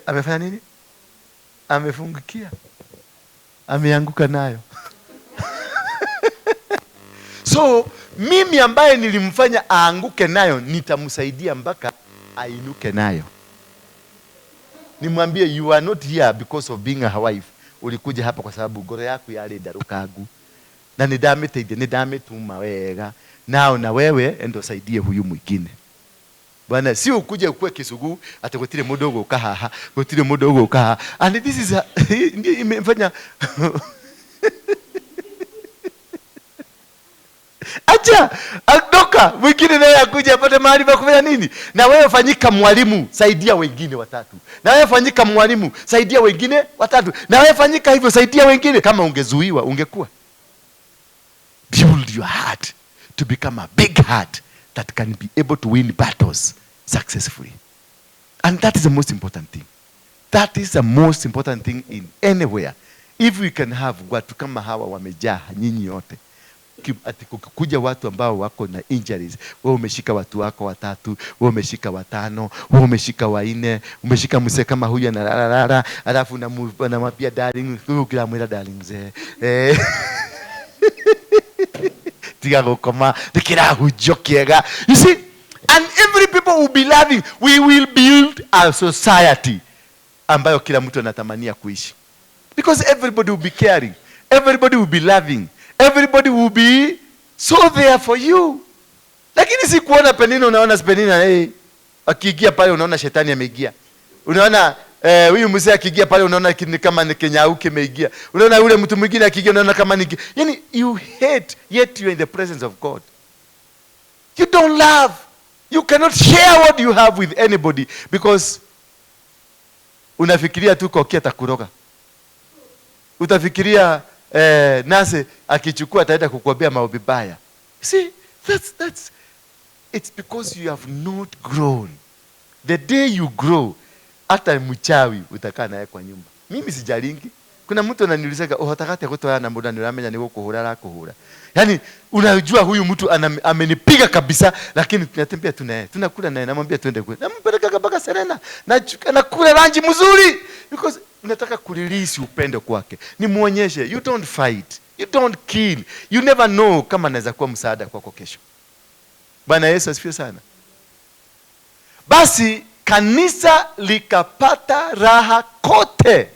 Amefanya nini? Amefungukia. Ameanguka nayo. So, mimi ambaye nilimfanya aanguke nayo, nitamsaidia mpaka ainuke nayo. Nimwambie you are not here because of being a wife. Ulikuja hapa kwa sababu ngoro yaku yari ndarukangu. Na nindamiteithia, nindamituma wega. Nao na wewe endo saidie huyu mwingine. Bwana, si ukuje ukue kisugu ati gutire mundu uguka haha, gutire mundu uguka haha. And this is a, ndio imefanya acha adoka mwingine naye akuje apate mahali pa kufanya nini. Na wewe fanyika mwalimu, saidia wengine watatu. Na wewe fanyika mwalimu, saidia wengine watatu. Na wewe fanyika hivyo, saidia wengine. Kama ungezuiwa ungekuwa. Build your heart to become a big heart that can be able to win battles successfully. And that is the most important thing. That is the most important thing in anywhere. If we can have watu kama hawa wamejaa nyinyi yote. Ati kukuja watu ambao wako na injuries, wewe umeshika watu wako watatu, wewe umeshika watano, wewe umeshika wanne, umeshika mzee kama huyu analala, alafu unamwambia darling, huyu ukimwambia darling mzee. Tiga gukoma, nikirahunjio kiega. You see, and every people will be loving. We will build a society ambayo kila mtu anatamania kuishi. Because everybody will be caring, everybody will be loving, everybody will be so there for you. Lakini si kuona Penina, unaona Penina, hey, akiingia pale unaona shetani ameingia. Unaona huyu mzee akiingia pale unaona kama ni kinyau kimeingia. Unaona yule mtu mwingine akiingia unaona kama ni, yani you hate yet you are in the presence of God. You don't love. You cannot share what you have with anybody because unafikiria tu kokia atakuroga. Utafikiria nase akichukua ataenda kukuambia mambo mabaya. See, that's it's because you have not grown. The day you grow, hata mchawi utakaa naye kwa nyumba. Mimi sijalingi. Kuna mtu ananiulizaga, uhotakate kutoa na muda niramenya ni gukuhura la kuhura. Yaani unajua huyu mtu amenipiga kabisa, lakini tunatembea tu naye, tunakula naye, namwambia twende kule. Nampeleka mpaka Serena. Nakula lunch mzuri because nataka kurelease upendo kwake. Nimuonyeshe you don't fight, you don't kill. You never know kama anaweza kuwa msaada kwako kesho. Bwana Yesu asifiwe sana. Basi kanisa likapata raha kote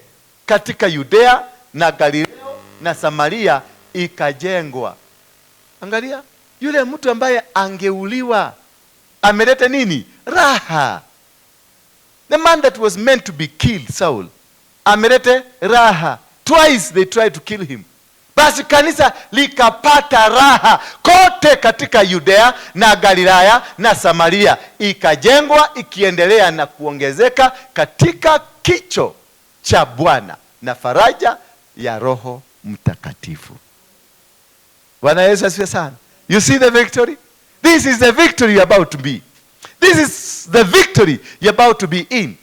katika Yudea na Galileo na Samaria, ikajengwa. Angalia, yule mtu ambaye angeuliwa ameleta nini? Raha. The man that was meant to be killed, Saul, ameleta raha. Twice they tried to kill him. Basi kanisa likapata raha kote katika Yudea na Galilaya na Samaria, ikajengwa ikiendelea na kuongezeka katika kicho cha Bwana na faraja ya Roho Mtakatifu. Bwana Yesu asifiwe sana. You see the victory? This is the victory you're about to be. This is the victory you're about to be in.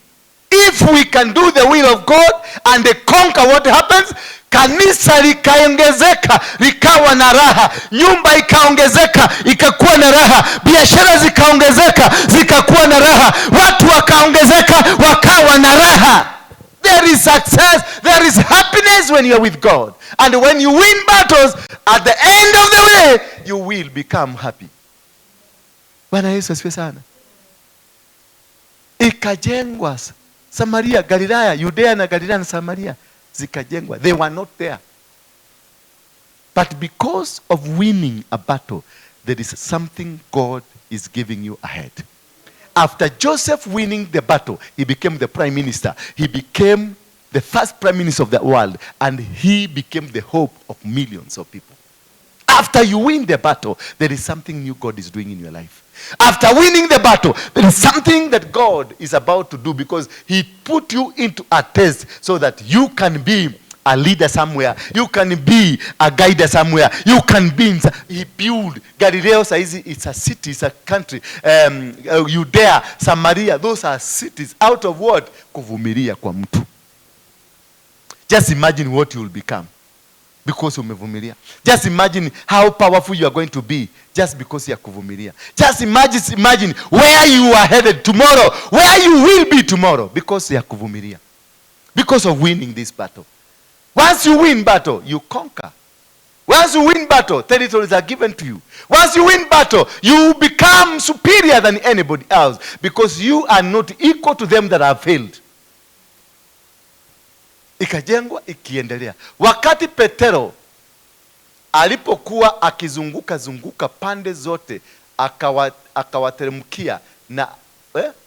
If we can do the will of God and conquer what happens, kanisa likaongezeka likawa na raha, nyumba ikaongezeka ikakuwa na raha, biashara zikaongezeka zikakuwa na raha, watu wakaongezeka wakawa na raha. There is success, there is happiness when you are with God. And when you win battles, at the end of the way, you will become happy. Bwana Yesu asifiwe sana. Ikajengwa Samaria, Galilaya, Yudea na Galilaya na Samaria zikajengwa. They were not there. But because of winning a battle, there is something God is giving you ahead. After Joseph winning the battle, he became the prime minister. He became the first prime minister of the world, and he became the hope of millions of people. After you win the battle, there is something new God is doing in your life. After winning the battle, there is something that God is about to do, because he put you into a test so that you can be a leader somewhere. You can be a guider somewhere. You can be, he built Galileo saizi, it's a city, it's a country. Judea, Samaria, those are cities out of what? Kuvumilia kwa mtu. Just imagine what you will become because umevumilia. Just imagine how powerful you are going to be just because ya kuvumilia. Just imagine where you are headed tomorrow, where you will be tomorrow because ya kuvumilia. Because of winning this battle. Once you win battle, you conquer. Once you win battle, territories are given to you. Once you win battle, you become superior than anybody else because you are not equal to them that have failed. Ikajengwa ikiendelea. Wakati Petero alipokuwa akizunguka zunguka pande zote, akawateremkia na,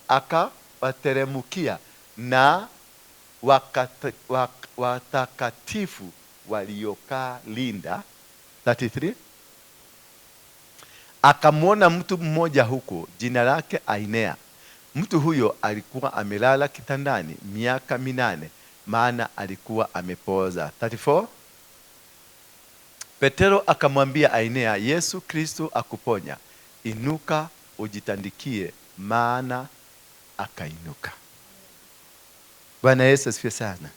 akawateremkia na watakatifu waliokaa Linda 33, akamwona mtu mmoja huko jina lake Ainea. Mtu huyo alikuwa amelala kitandani miaka 8, maana alikuwa amepooza. 34, Petero akamwambia Ainea, Yesu Kristo akuponya, inuka ujitandikie, maana akainuka. Bwana Yesu asifiwe sana.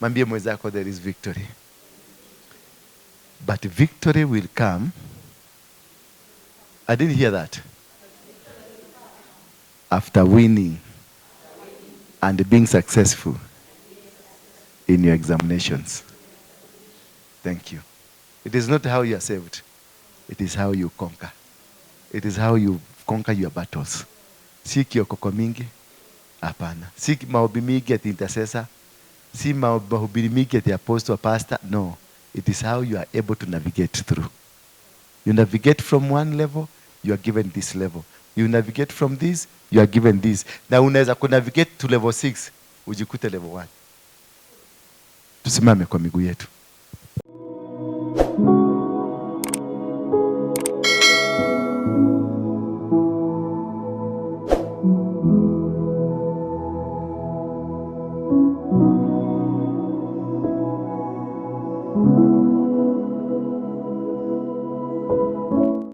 Mwambie mwenzako there is victory. But victory will come. I didn't hear that. After winning and being successful in your examinations. Thank you. It is not how you are saved. It is how you conquer. It is how you conquer your battles. Si kiokoko mingi. Hapana. Si maombi mingi ati intercessor. Si mahubiri mingi ati apostle, pastor. No. It is how you are able to navigate through. You navigate from one level, you are given this level. You navigate from this, you are given this. Na unaweza ku navigate to level 6, ujikute level 1. Tusimame kwa miguu yetu.